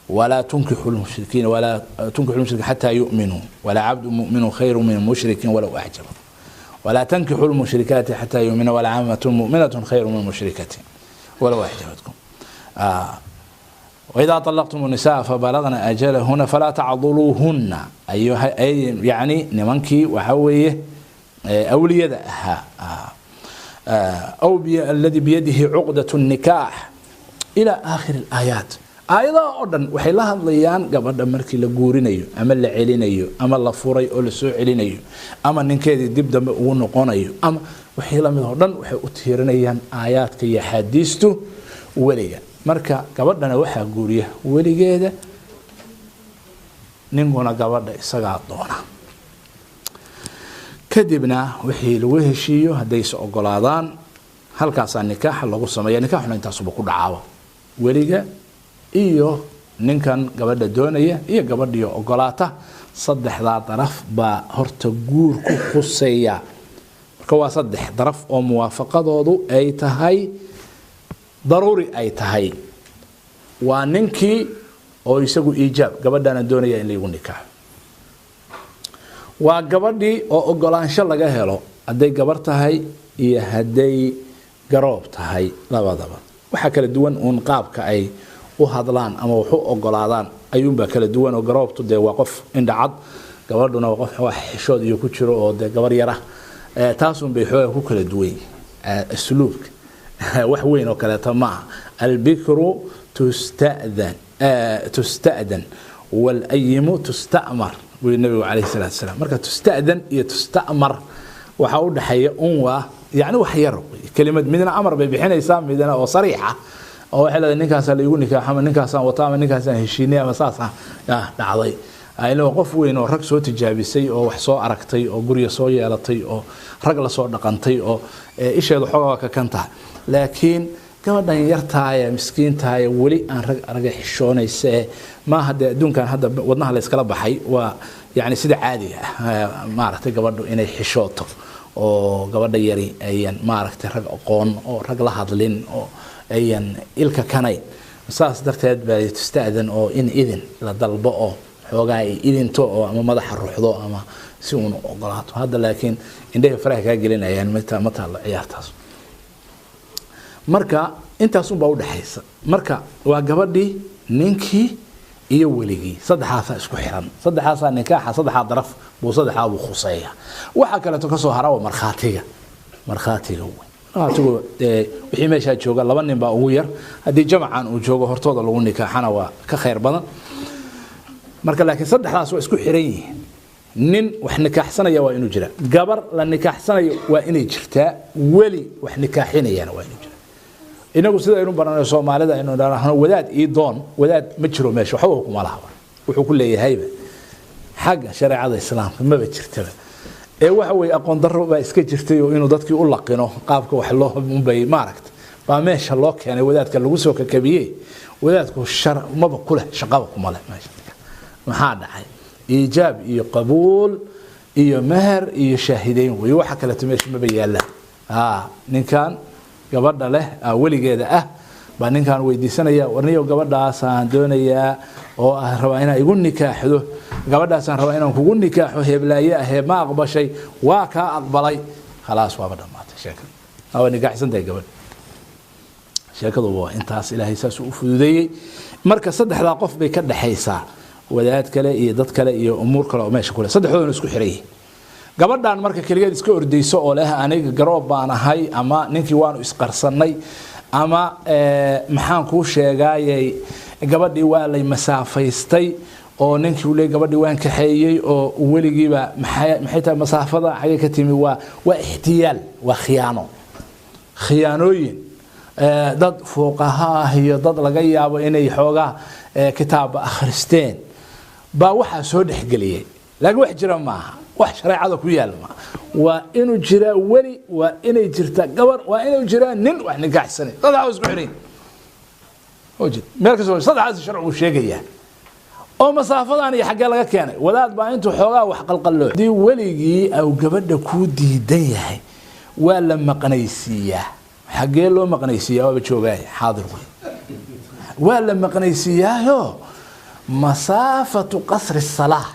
ولا تنكحوا المشركين ولا تنكحوا المشركين حتى يؤمنوا ولعبد مؤمن خير من مشرك ولو أعجبكم ولا تنكحوا المشركات حتى يؤمنوا ولأمة مؤمنة خير من مشركة ولو أعجبتكم وإذا طلقتم النساء فبلغن أجلهن فلا تعضلوهن. أيها أي يعني nimankii waxa weeye awliyada ahaa أو الذي بيده عقدة النكاح إلى آخر الآيات. Aayadaha oo dhan waxay la hadlayaan gabadha markii la guurinayo ama la celinayo ama la furay oo lasoo celinayo ama ninkeedii dib dambe ugu noqonayo ama wixii lamid oo dhan, waxay u tiirinayaan aayaadka iyo axaadiistu weliga. Marka gabadhana waxaa guuriya weligeeda, ninkuna gabadha isagaa doona. Kadibna wixii lagu heshiiyo haddayse ogolaadaan, halkaasaa nikaaxa lagu sameeya. Nikaaxuna intaasuba ku dhacaaba, weliga iyo ninkan gabadha doonaya iyo gabadhiyo ogolaata. Saddexdaa daraf baa horta guur ku khuseeya. Marka waa saddex daraf oo muwaafaqadoodu ay tahay daruuri ay tahay. Waa ninkii oo isagu iijaab, gabadhaana doonaya in laygu nikaaxo. Waa gabadhii oo ogolaansho laga helo, hadday gabar tahay iyo hadday garoob tahay labadaba. Waxaa kala duwan uun qaabka ay u hadlaan ama wax u ogolaadaan ayuunbaa kala duwan. Oo garoobtu dee waa qof indhacad, gabadhuna waa qof wax xishood iyo ku jiro oo dee gabar yara, taasun bay xoogaa ku kala duwan yihiin usluubka, wax weyn oo kaleeto ma aha. Albikru tusta'dan tusta'dan walayimu tusta'mar buu nabigu calayhi salaatu wasalaam. Marka tusta'dan iyo tusta'mar waxaa u dhexeeya un waa yani wax yar kelimad, midna amar bay bixinaysaa, midna oo sariixa oo waxay leedahay ninkaasaa la igu nikaaxa ama ninkaasaan wata ama ninkaasaan heshiinay ama saasa dhacday. Ayna qof weyn oo rag soo tijaabisay oo wax soo aragtay oo gurya soo yeelatay oo rag la soo dhaqantay oo isheedu xoogaa waa ka kan tahay. Laakiin gabadhan yartahay miskiintahay weli aan rag aragay xishoonaysa maaha. Dee adduunkan hadda wadnaha la iskala baxay waa yani sida caadiga ah maaragtay gabadhu inay xishooto oo gabadha yari ayan maaragtay rag aqoon oo rag la hadlin oo ayan ilka kanayn. Saas darteed baa tusta'dan oo in idin la dalbo oo xoogaa ay idinto oo ama madaxa ruxdo ama si uun ogolaato. Hadda laakiin indhaha faraha kaa gelinayaan ma taalo ciyaartaas. Marka intaas unbaa udhexaysa. Marka waa gabadhii, ninkii iyo weligii, saddexaasaa isku xiran, saddexaasaa nikaaxa, saddexaa daraf buu saddexaa buu khuseeya. Waxaa kaleeto kasoo hara waa markhaatiga. Markhaatiga wey markhaatigu wixii meeshaa jooga laba nin baa ugu yar, haddii jamacan uu joogo hortooda lagu nikaaxana waa ka khayr badan. Marka laakiin saddexdaas waa isku xiran yihiin. Nin wax nikaaxsanaya waa inuu jira, gabar la nikaaxsanayo waa inay jirtaa, weli wax nikaaxinayana waa inuu jira. Inagu sida aynu baranayo Soomaalida aynu dhahno wadaad ii doon, wadaad ma jiro meesha, waxba kuma laha, wuxuu ku leeyahayba xagga shareecada islaamka maba jirtaba. Ee waxa weeye aqoon darro baa iska jirtay oo inuu dadkii u laqino qaabka wax loo unbay maaragta baa meesha loo keenay wadaadka lagu soo kakabiyey. Wadaadku shar maba ku leh, shaqaba kuma leh meesha. Maxaa dhacay? Iijaab iyo qabuul iyo meher iyo shaahideyn wey, waxa kaleeto meesha maba yaallaan. Ninkan gabadha leh weligeeda ah baa ninkan weydiisanaya, warniyo gabadhaasaan doonayaa oo ah rabaa inaa igu nikaaxdo, gabadhaasaan rabaa inaan kugu nikaaxo, heeblaaye ahee ma aqbashay? Waa kaa aqbalay, khalaas waaba dhammaatay sheekada, waa nikaaxsan tahay gabadha. Sheekadu waa intaas, ilaahay saas u fududeeyey. Marka saddexdaa qof bay ka dhexaysaa, wadaad kale iyo dad kale iyo umuur kale oo meesha kule, saddexdoodana isku xiran yihiin. Gabadhan marka keligeed iska ordayso oo leh aniga garoob baan ahay ama ninkii waanu isqarsannay ama maxaan kuu sheegaayay gabadhii waa lay masaafaystay oo ninkii uu leeyay gabadhii waan kaxeeyey oo weligiiba maxay tahay masaafada xagee ka timi, waa ixtiyaal, waa khiyaano, khiyaanooyin dad fuuqaha ah iyo dad laga yaabo inay xoogaa kitaabba akhristeen baa waxaa soo dhexgeliyey. Laakiin wax jira maaha, wax shareecada ku yaal maaha. Waa inuu jiraa weli, waa inay jirtaa gabar, waa inuu jiraa nin wax nikaaxsanay, saddexaa isku xiran meel kastoo saddexaas sharcigu sheegayaa. Oo masaafadan iyo xaggee laga keenay? Wadaad baa intuu xoogaa wax qalqalloo. Haddii weligii au gabadha kuu diidan yahay waa la maqnaysiiyaa. Xaggee loo maqnaysiiyaa? Waaba joogaay xaadir wey, waa la maqnaysiiyaayo masaafatu qasri salaa,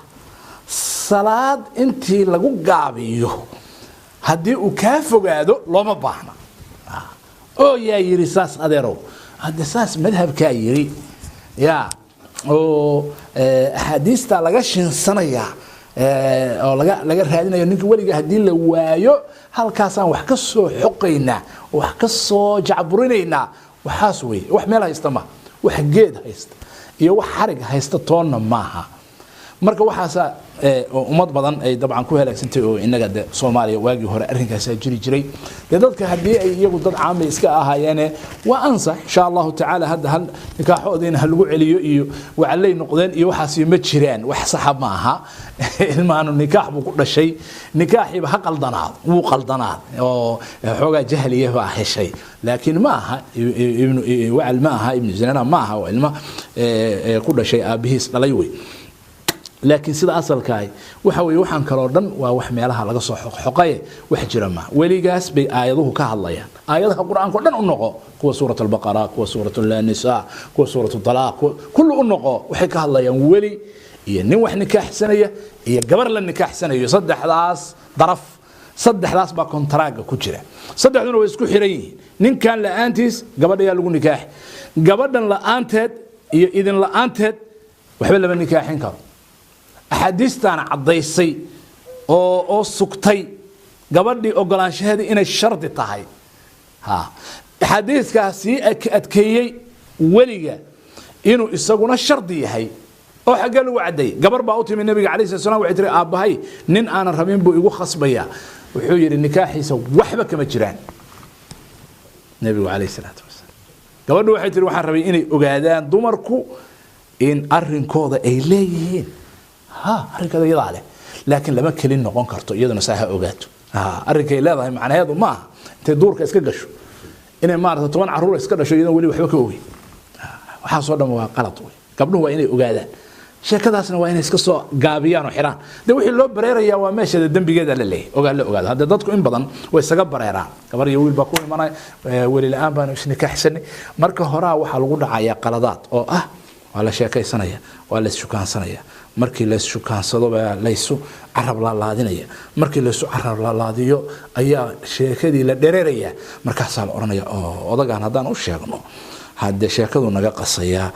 salaad intii lagu gaabiyo haddii uu kaa fogaado looma baahna. Oo yaa yiri saas adeerow? Hadde saas madhabkaa yiri ya oo axaadiista laga shinsanayaa oo laga raadinayo ninka weliga haddii la waayo halkaasaan wax ka soo xoqaynaa, wax ka soo jacburinaynaa. Waxaas wey wax meel haysta ma, wax geed haysta iyo wax xarig haysta toonna maaha. Marka waxaasa ummad badan ay dabcan ku halaagsantay oo inaga de Soomaaliya waagii hore arrinkaasaa jiri jiray. Dee dadka haddii ay iyagu dad caamay iska ahaayeene waa ansax insha allahu tacaala. Hadda hal nikaaxoodiina ha lagu celiyo iyo wacallay noqdeen iyo waxaasi ma jiraan, wax saxa ma aha. Ilmaanu nikaax buu ku dhashay, nikaaxiiba ha qaldanaado, wuu qaldanaad oo xoogaa jahliya baa heshay, laakiin ma aha ibnu wacal, ma aha ibnu zinana, ma aha, waa ilma ku dhashay aabbihiis dhalay wey. Laakiin sida asalkaah waxa weeye waxaan kaloo dhan waa wax meelaha laga soo xoqxoqaye, wax jira ma. Weligaas bay aayaduhu ka hadlayaan, aayadaha qur-aanka o dhan u noqo, kuwa suurat albaqara, kuwa suurat nisa, kuwa suurat talaaq, kullu u noqo, waxay ka hadlayaan weli iyo nin wax nikaaxsanaya iyo gabar la nikaaxsanayo. Saddexdaas daraf, saddexdaas baa kontaraaga ku jira, saddexduna way isku xiran yihiin. Ninkan la-aantiis gabadha yaa lagu nikaaxi, gabadhan la-aanteed Iyo idin la'aanteed waxba lama nikaaxin karo. Axaadiistaana caddaysay oo sugtay gabadhii ogolaanshaheedii inay shardi tahay. Ha, axaadiiskaa sii adkeeyey weliga inuu isaguna shardi yahay oo xaggee lagu caddeeyey. Gabar baa u timi nabiga calayhi salatu salam, waxay tiri aabbahay nin aanan rabin buu igu khasbayaa. Wuxuu yidhi nikaaxiisa waxba kama jiraan nabigu calayhi salaatu wasalaam. Gabadhu waxay tiri waxaan rabay inay ogaadaan dumarku in arrinkooda ay leeyihiin. Ha, arrinkooda iyadaa leh, laakiin lama kelin noqon karto, iyaduna saa ha ogaato. Ha, arrinkay leedahay macnaheedu ma aha intay duurka iska gasho inay maarata 10 carruur iska dhasho iyadoon weli waxba ka ogeyn. Waxaasoo dhan waa qalad wey. Gabdhuhu waa inay ogaadaan sheekadaasna, waa inay iska soo gaabiyaan oo xidhaan. De wixii loo bareerayaa waa meesheeda, dembigeeda la leeyahay, ogaa la ogaado. Haddee dadku in badan way isaga bareeraan. Gabar iyo wiil baa ku imanaya, weli la-aan baanu isnikaaxsanay. Marka horaa waxaa lagu dhacayaa qaladaad oo ah waa la sheekaysanaya, waa la ishukaansanaya. Markii la ishukaansado baa laysu carab laalaadinaya. Markii laysu carab laalaadiyo ayaa sheekadii la dhereeraya. Markaasaa la odhanaya oo odagaan haddaan u sheegno haddee sheekadu naga qasayaa,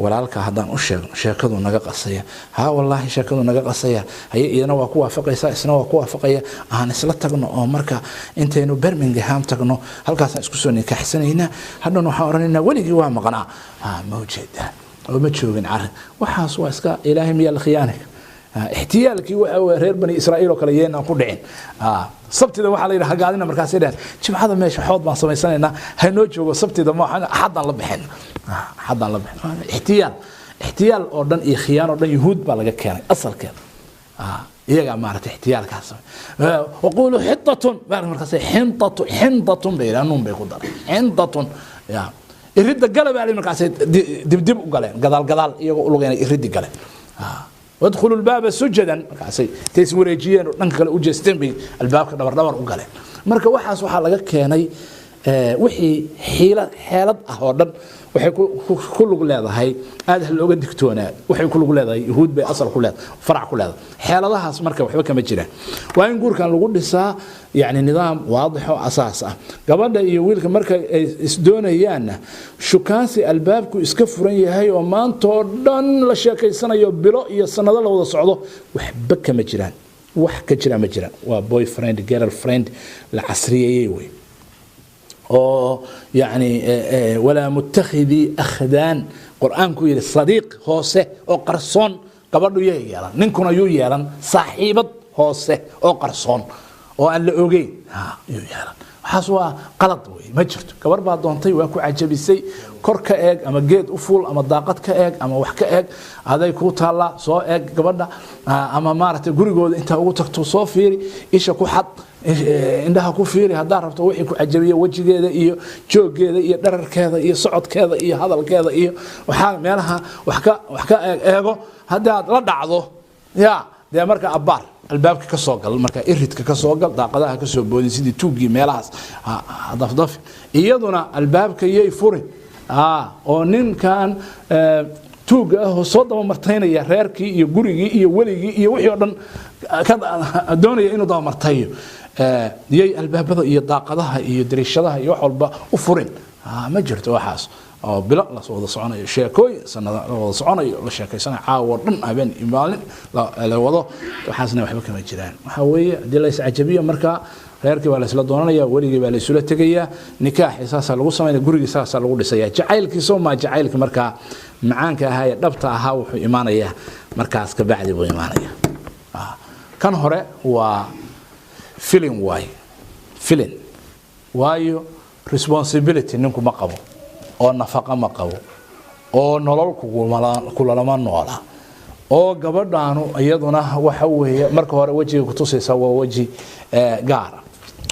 walaalka haddaan u sheegno sheekadu naga qasaya, ha wallaahi sheekadu naga qasaya. Haye, iyadana waa ku waafaqaysaa, isna waa ku waafaqaya, aan isla tagno oo marka intaynu Birmingham tagno halkaasaan isku soo nikaaxsanaynaa, hadhan waxaan odhanaynaa weligii waa maqnaa. Ha, ma ujeedaa oo ma joogin carrin. Waxaas waa iska ilaahay miyaa la khiyaanaya? Ixtiyaalkii waxa weeye reer Bani Israa'iil oo kale yeenaan ku dhicin. Sabtida waxaa la yidhi hagaadina, markaasay dhaheen jimcada meesha xood baan samaysanaynaa, haynoo joogo sabtida, ma axaddaan la bixin, axaddaan la bixin. Ixtiyaal, ixtiyaal oo dhan iyo khiyaan oo dhan yuhuud baa laga keenay asalkeeda. Iyagaa maaragtay ixtiyaalkaas. Waquuluu xitatun, markaasay xintatu, xintatun bay yidhaha, nuun bay ku daray, xintatun ya iridda gala baa la, markaasay dibdib u galeen, gadaal gadaal iyagoo u lugeynay iriddi galeen. Wadkhulu lbaaba sujadan, markaasay intay is wareejiyeen oo dhanka kale u jeesteen bay albaabka dhabar dhabar u galeen. Marka waxaas waxaa laga keenay wixii xiila xeelad ah oo dhan waxay ku lug leedahay, aad ha looga digtoonaa, waxay ku lug leedahay yuhuud bay asal ku leedahay, farac ku leedahay xeeladahaas. Marka waxba kama jiraan. Waa in guurkan lagu dhisaa yacni nidaam waadix oo asaas ah. Gabadha iyo wiilka marka ay isdoonayaanna shukaansi albaabku iska furan yahay oo maanta oo dhan la sheekaysanayo, bilo iyo sanado la wada socdo, waxba kama jiraan, wax ka jira ma jiraan. Waa boyfriend girlfriend la casriyeeyey wey oo yani walaa muttakhidii akhdaan qur-aanku yidhi, sadiiq hoose oo qarsoon gabadhu yay yeelan, ninkuna yuu yeelan saaxiibad hoose oo qarsoon oo aan la ogeyn yuu yeelan. Waxaas waa qalad wey, ma jirto. Gabar baa doontay, waa ku cajabisay, kor ka eeg ama geed u fuul ama daaqad ka eeg ama wax ka eeg, aday kuu taallaa. Soo eeg gabadha ama maaragtay gurigooda intaa ugu tagto soo fiiri, isha ku xad, indhaha ku fiiri haddaa rabto. Wixii ku cajabiya wejigeeda iyo jooggeeda iyo dherarkeeda iyo socodkeeda iyo hadalkeeda iyo waxaa meelaha wax ka wax ka eeg eego. Haddaad la dhacdo ya dee marka abbaar albaabka ka soo gal, marka iridka ka soo gal, daaqadaha ka soo boodin sidii tuuggii, meelahaas dafdafi. Iyaduna albaabka yay furin oo ninkan tuugga ah oo soo dabamartaynaya reerkii iyo gurigii iyo weligii iyo wixii oo dhan ka doonaya inuu dabamartayo yay albaabada iyo daaqadaha iyo dariishadaha iyo wax walba u furin. Ma jirto waxaas oo bilo la wada soconayo, sheekooyin sanada la wada soconayo, la sheekaysanayo caawo dhan, habeen iyo maalin la wado, waxaasna waxba kama jiraan. Waxaa weeye haddii la iscajabiyo marka reerkii baa la isla doonanaya, weligii baa la isula tegayaa, nikaaxii saasaa lagu samaynaya, gurigii saasaa lagu dhisaya. Jacaylkii soo maa jacaylkii markaa macaanka ahaa ee dhabta ahaa wuxuu imaanayaa markaas ka bacdi buu imaanaya. Kan hore waa filin waaye, filin waayo responsibility ninku ma qabo oo nafaqa ma qabo oo nolol kulalama noola oo gabadhaanu iyaduna waxa weeye marka hore wejiga kutusaysaa waa weji gaara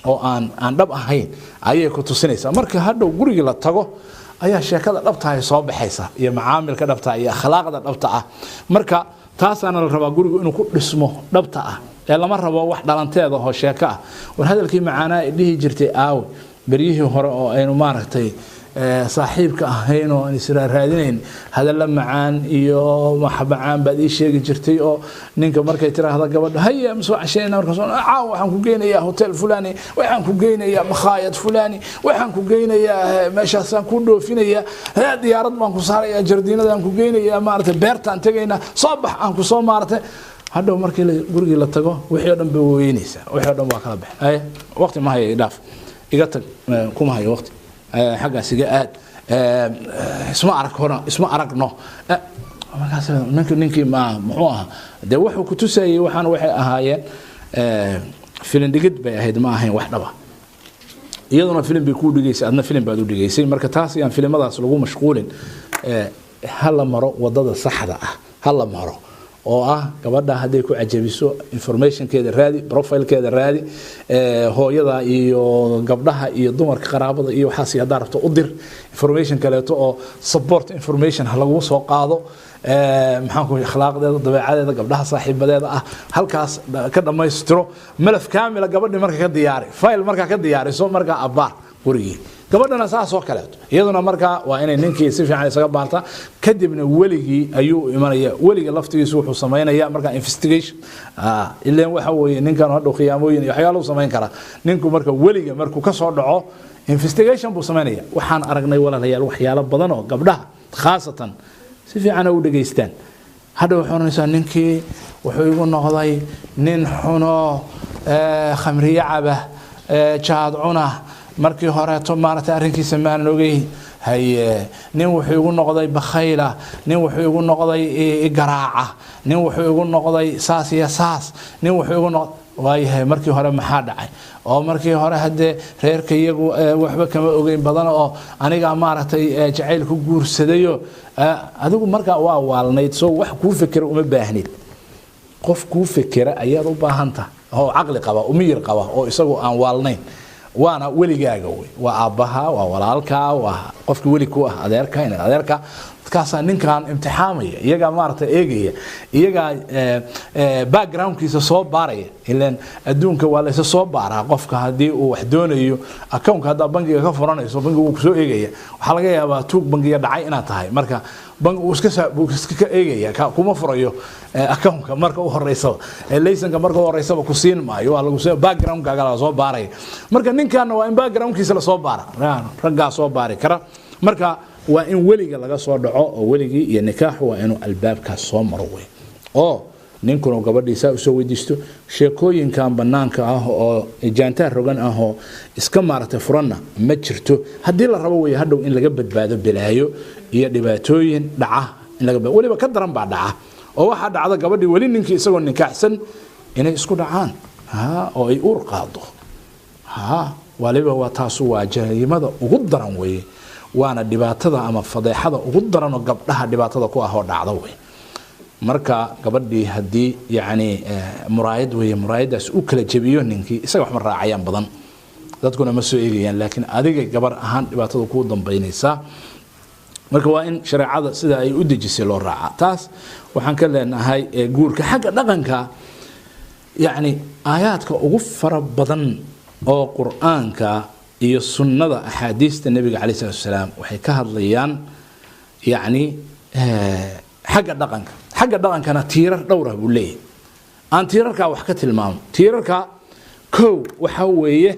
oo aan dhab ahayn ayay ku tusinaysaa. Marka hadhow gurigii la tago ayaa sheekada dhabta ay soo baxaysa iyo macaamilka dhabta iyo akhlaaqda dhabta ah. Marka taasaana la rabaa gurigu inuu ku dhismo dhabta ah ee lama rabo wax dhalanteeda oo sheeko ah. War hadalkii macaanaa ay dhihi jirtay aawe beryihii hore oo aynu maaragtay Saaxiibka ahayn oo aan israa raadinayn, hadalla macaan iyo macaan baad ii sheegi jirtay. Oo ninka markay tiraahda gabadha, haya ma soo casheenna, markaas caaw waxaan ku geynayaa hotel fulani, waxaan ku geynayaa makhaayad fulani, waxaan ku geynayaa meeshaasaan ku dhoofinayaa, diyaarad baan ku saarayaa, jardiinadaan ku geynayaa, maaragtay, beertaan tegaynaa, soo bax aan ku soo, maaragtay. Hadhow markii gurigii la tago, wixii oo dhan bay weynaysaa, wixii oo dhan waa kala baxay. Haye, waqti ma hayo, idhaaf, iga tag, kuma hayo waqti, xaggaas iga aad, isma arag hora, isma aragno. Markaas ninkii ma muxuu ahaa dee? Wuxuu ku tusayay waxaan waxay ahaayeen filin dhigid bay ahayd, ma ahayn wax dhaba. Iyaduna filim bay kuu dhigaysay, adna filim baad u dhigaysay. Marka taas ayaan filimadaas lagu mashquulin. Ha la maro wadada saxda ah, ha la maro oo ah gabadha hadday ku cajabiso, informationkeeda raadi, profilekeeda raadi, hooyada iyo gabdhaha iyo dumarka qaraabada iyo waxaas haddaa rabto u dir information kaleeto oo support information ha lagu soo qaado. Maxaan ku akhlaaqdeeda, dabeecadeeda, gabdhaha saaxiibadeeda ah, halkaas ka dhammaystiro malaf kaamila. Gabadhi marka ka diyaari file, markaa ka diyaariso, markaa abbaar gurigii. Gabadhana saas oo kaleeto, iyaduna markaa waa inay ninkii si fiican isaga baartaa. Kadibna weligii ayuu imanaya. Weliga laftigiisu wuxuu samaynaya markaa investigation, ileen waxa weeye ninkan hadhow khiyaamooyin iyo waxyaalahu samayn karaa ninku. Marka weliga markuu ka soo dhaco, investigation buu samaynaya. Waxaan aragnay, walaalayaal, waxyaalo badan oo gabdhaha khaasatan si fiican u dhegaystaan. Hadha waxay oranaysaa, ninkii wuxuu igu noqday nin xuno, khamriye caba, jaad cuna. Markii horeeto maaragtay arrinkiisa maanan ogey. Haye, nin wuxuu igu noqday bakhayla, nin wuxuu igu noqday garaaca, nin wuxuu igu noqday saas iyo saas, nin wuxuu igu noqday. Waayahay, markii hore maxaa dhacay? Oo markii hore haddee reerka iyagu waxba kama ogeyn badan oo anigaa maaragtay jacayl ku guursadayo. Adigu markaa waa waalnayd, soo wax kuu fekera uma baahnid. Qof kuu fekera ayaad u baahanta oo caqli qaba, umiyir qaba, oo isagu aan waalnayn. Waana weligaaga wey, waa aabbaha, waa walaalka, waa qofkii weli ku ah, adeerka, inaad adeerka. Dadkaasaa ninkan imtixaamaya, iyagaa maaragtay eegaya, iyagaa backgroundkiisa soo baaraya. Ilaan adduunka waa laysa soo baaraa qofka haddii uu wax doonayo. Accountka haddaa bangiga ka furanayso, bangiga wuu kusoo eegaya. Waxaa laga yaabaa tuug bangiga dhacay inaad tahay, marka bangi uu iska buu iska eegaya, kuma furayo accountka marka u horeysaba, laysanka marka u horeysaba ku siin maayo. Waa lagu soo backgroundkaaga la soo baaraya. Marka ninkaana waa in backgroundkiisa lasoo baara, raggaa soo baari kara. Marka waa in weliga laga soo dhaco, oo weligii iyo nikaaxu waa inuu albaabkaas soo maro wey, oo ninkuna gabadhiisa usoo weydiisto. Sheekooyinkan banaanka ah oo jaantaar rogan ah oo iska maaragtay furanna ma jirto. Haddii la rabo wey hadhow in laga badbaado balaayo iyo dhibaatooyin dhaca in laga weliba ka daran baa dhaca, oo waxaa dhacda gabadhii weli ninkii isagoo nikaaxsan inay isku dhacaan oo ay uur qaado. Ha waliba waa taasu, waa jariimada ugu daran weeye, waana dhibaatada ama fadeexada ugu daran oo gabdhaha dhibaatada ku ah oo dhacda wey. Marka gabadhii haddii yacni muraayad weeye, muraayadaas u kala jebiyo ninkii, isaga wax ma raacayaan badan, dadkuna ma soo eegayaan, laakiin adiga gabar ahaan dhibaatada kuu dambaynaysaa. Marka waa in shareecada sida ay u dejisay loo raacaa. Taas waxaan ka leenahay guurka. Xagga dhaqanka, yacni aayaadka ugu fara badan oo qur-aanka iyo sunnada axaadiista nebiga caleyh salatu wasalaam waxay ka hadlayaan yacni xagga dhaqanka. Xagga dhaqankana tiirar dhowrah buu leeyahay. Aan tiirarkaa wax ka tilmaamo. Tiirarka kow waxaa weeye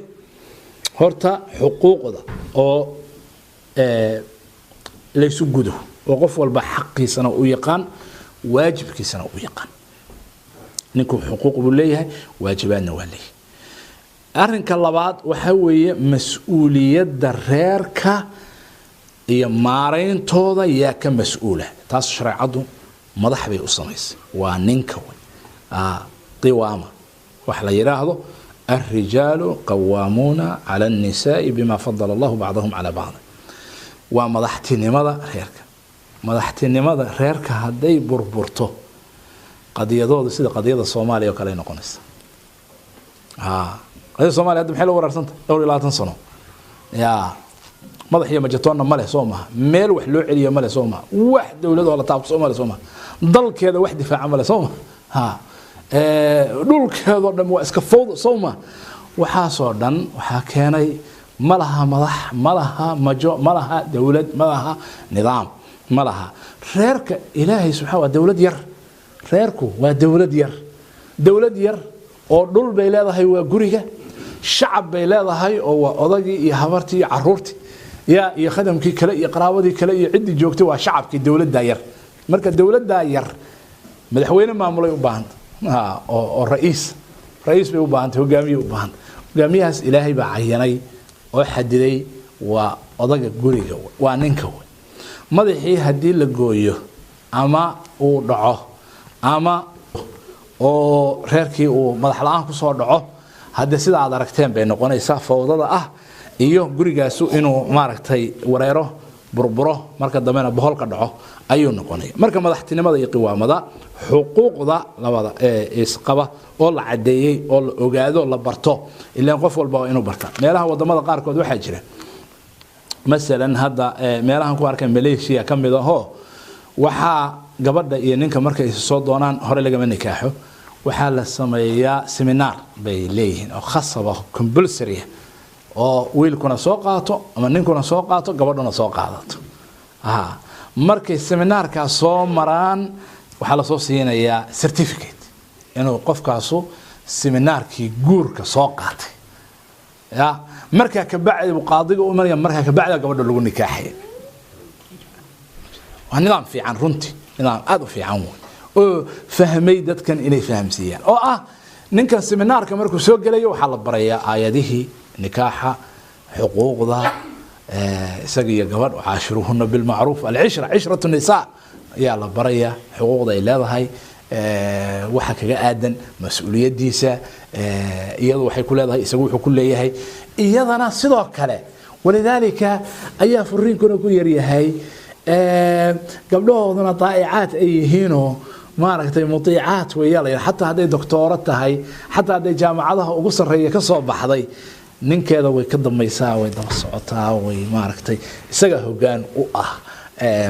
horta xuquuqda oo laysu gudo, oo qof walba xaqiisana u yaqaan, waajibkiisana u yaqaan. Ninku xuquuq buu leeyahay, waajibaadna waa leeyahay. Arrinka labaad waxaa weeye mas-uuliyadda reerka iyo maarayntooda yaa ka mas-uula. Taas shareecaddu madax bay u samaysay, waa ninka wey qiwaama wax la yidhaahdo, الرجال قوامون على النساء بما فضل الله بعضهم على بعض. Waa madaxtinimada reerka. Madaxtinimada reerka hadday burburto, qadiyadooda sida qadiyada Soomaaliya oo kale ay noqonaysa. Qadiyada Soomaaliya hadda maxay la waraarsanta dhowr iyo labaatan sano? Ya madax iyo majatoonna ma leh, soo maha? Meel wax loo celiyo ma leh, soo maha? Wax dowlad oo la taabto ma leh, soo maha? Dalkeeda wax difaaca ma leh, soo maha? Ha dhulkeedoo dhan waa iska fawda, soo ma? Waxaasoo dhan waxaa keenay Ma laha madax, ma laha majo, ma laha dowlad, ma laha nidaam, ma laha. Reerka Ilaahay subxaa waa dowlad yar. Reerku waa dowlad yar, dowlad yar oo dhul bay leedahay, waa guriga. Shacab bay leedahay oo waa odagii iyo habartii iyo caruurtii ya iyo khadamkii kale iyo qaraabadii kale iyo ciddii joogtay, waa shacabkii dowladdaa yar. Marka dowladdaa yar madaxweyne maamulay u baahanta oo ra'iis, ra'iis bay u baahantay, hogaamiye u baahanta. Hogaamiyahaas Ilaahay baa cayanay oo xadiday, waa odaga guriga, waa ninka wey. Madaxii haddii la gooyo ama uu dhaco ama oo reerkii uu madax la-aan kusoo dhaco, haddee sida aad aragteen bay noqonaysaa fawdada ah iyo gurigaasu inuu maaragtay wareero, burburo, marka dambena boholka dhaco ayuu noqonaya. Marka madaxtinimada iyo qiwaamada, xuquuqda labada ee isqaba oo la cadeeyey oo la ogaado, la barto, ilaan qof walba waa inuu barta. Meelaha wadamada qaarkood waxaa jira, masalan hadda meelahan ku arkay Malaysia ka mid ahoo, waxaa gabadha iyo ninka markay soo doonaan hore lagama nikaaxo. Waxaa la sameeyaa seminar bay leeyihiin oo khasaba, compulsory, oo wiilkuna soo qaato ama ninkuna soo qaato, gabadhuna soo qaadato. Markay seminaarkaa soo maraan waxaa lasoo siinayaa certificate inuu qofkaasu seminaarkii guurka soo qaatay. Ya markaa kabacdi buu qaadiga u imanaya, markaa kabacdi gabadha lagu nikaaxaya. Waa nidaam fiican runtii, nidaam aada u fiican wey oo fahmay dadkan inay fahamsiiyaan, oo ah ninkan seminaarka markuu soo gelayo waxaa la barayaa aayadihii nikaaxa, xuquuqda isaga iyo gabadh, caashiruhuna bilmacruuf, alcishra, cishratu nisaa ayaa la barayaa, xuquuqda ay leedahay, waxa kaga aadan mas-uuliyadiisa, iyadu waxay ku leedahay, isagu wuxuu ku leeyahay, iyadana sidoo kale. Walidaalika ayaa furiinkuna ku yaryahay, gabdhahooduna daa'icaad ay yihiinoo maaragtay mutiicaad weeyaa la yidhaha. Xataa hadday doctooro tahay, xataa hadday jaamacadaha ugu sarreeya ka soo baxday, ninkeeda way ka dambaysaa, way daba socotaa, way maaragtay isaga hoggaan u ah.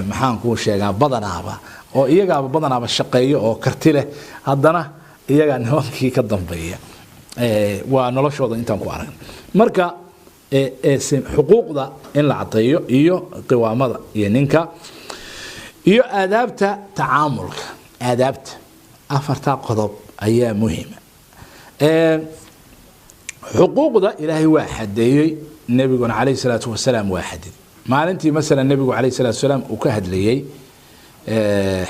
Maxaan kuu sheegaa, badanaaba oo iyagaaba badanaaba shaqeeyo oo karti leh, haddana iyagaa nimankii ka dambeeya. Waa noloshooda intaan ku aragna. Marka xuquuqda in la caddeeyo iyo qiwaamada iyo ninka iyo aadaabta tacaamulka, aadaabta, afartaa qodob ayaa muhiima. Xuquuqda Ilaahay waa xadeeyey, nebiguna calayhi salaatu wasalaam waa xadiday. Maalintii masalan nebigu calayhi salaatu wasalaam uu ka hadlayey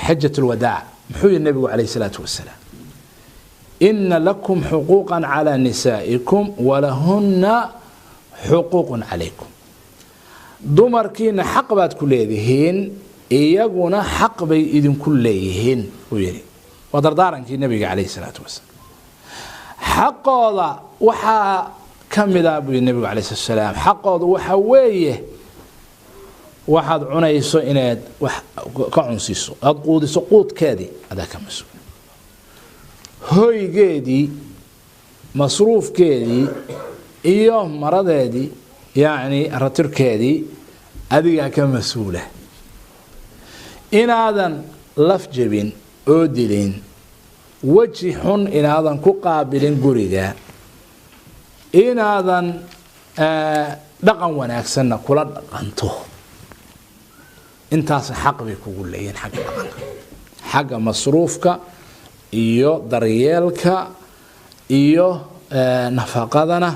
xajat lwadaac, muxuu yihi nebigu calayhi salaatu wasalaam? Ina lakum xuquuqa calى nisaa'ikum walahuna xuquuq calaykum. Dumarkiina xaq baad ku leedihiin, iyaguna xaq bay idinku leeyihiin, buu yihi. Waa dardaarankii nebiga calayhi salaatu wasalaam. Xaqooda waxaa ka mid ah, buu yihi nebigu calayhi salatu wasalaam, xaqooda waxa weeye waxaad cunayso inaad wax ka cunsiiso, aada quudiso, quudkeedii adaa ka mas-uul, hoygeedii, masruufkeedii iyo maradeedii, yacni ratirkeedii adigaa ka mas-uula, inaadan laf jebin oo dilin, weji xun inaadan ku qaabilin guriga, inaadan dhaqan wanaagsanna kula dhaqanto. Intaas xaq bay kugu leeyihin xagga dhaqanka, xagga masruufka iyo daryeelka iyo nafaqadana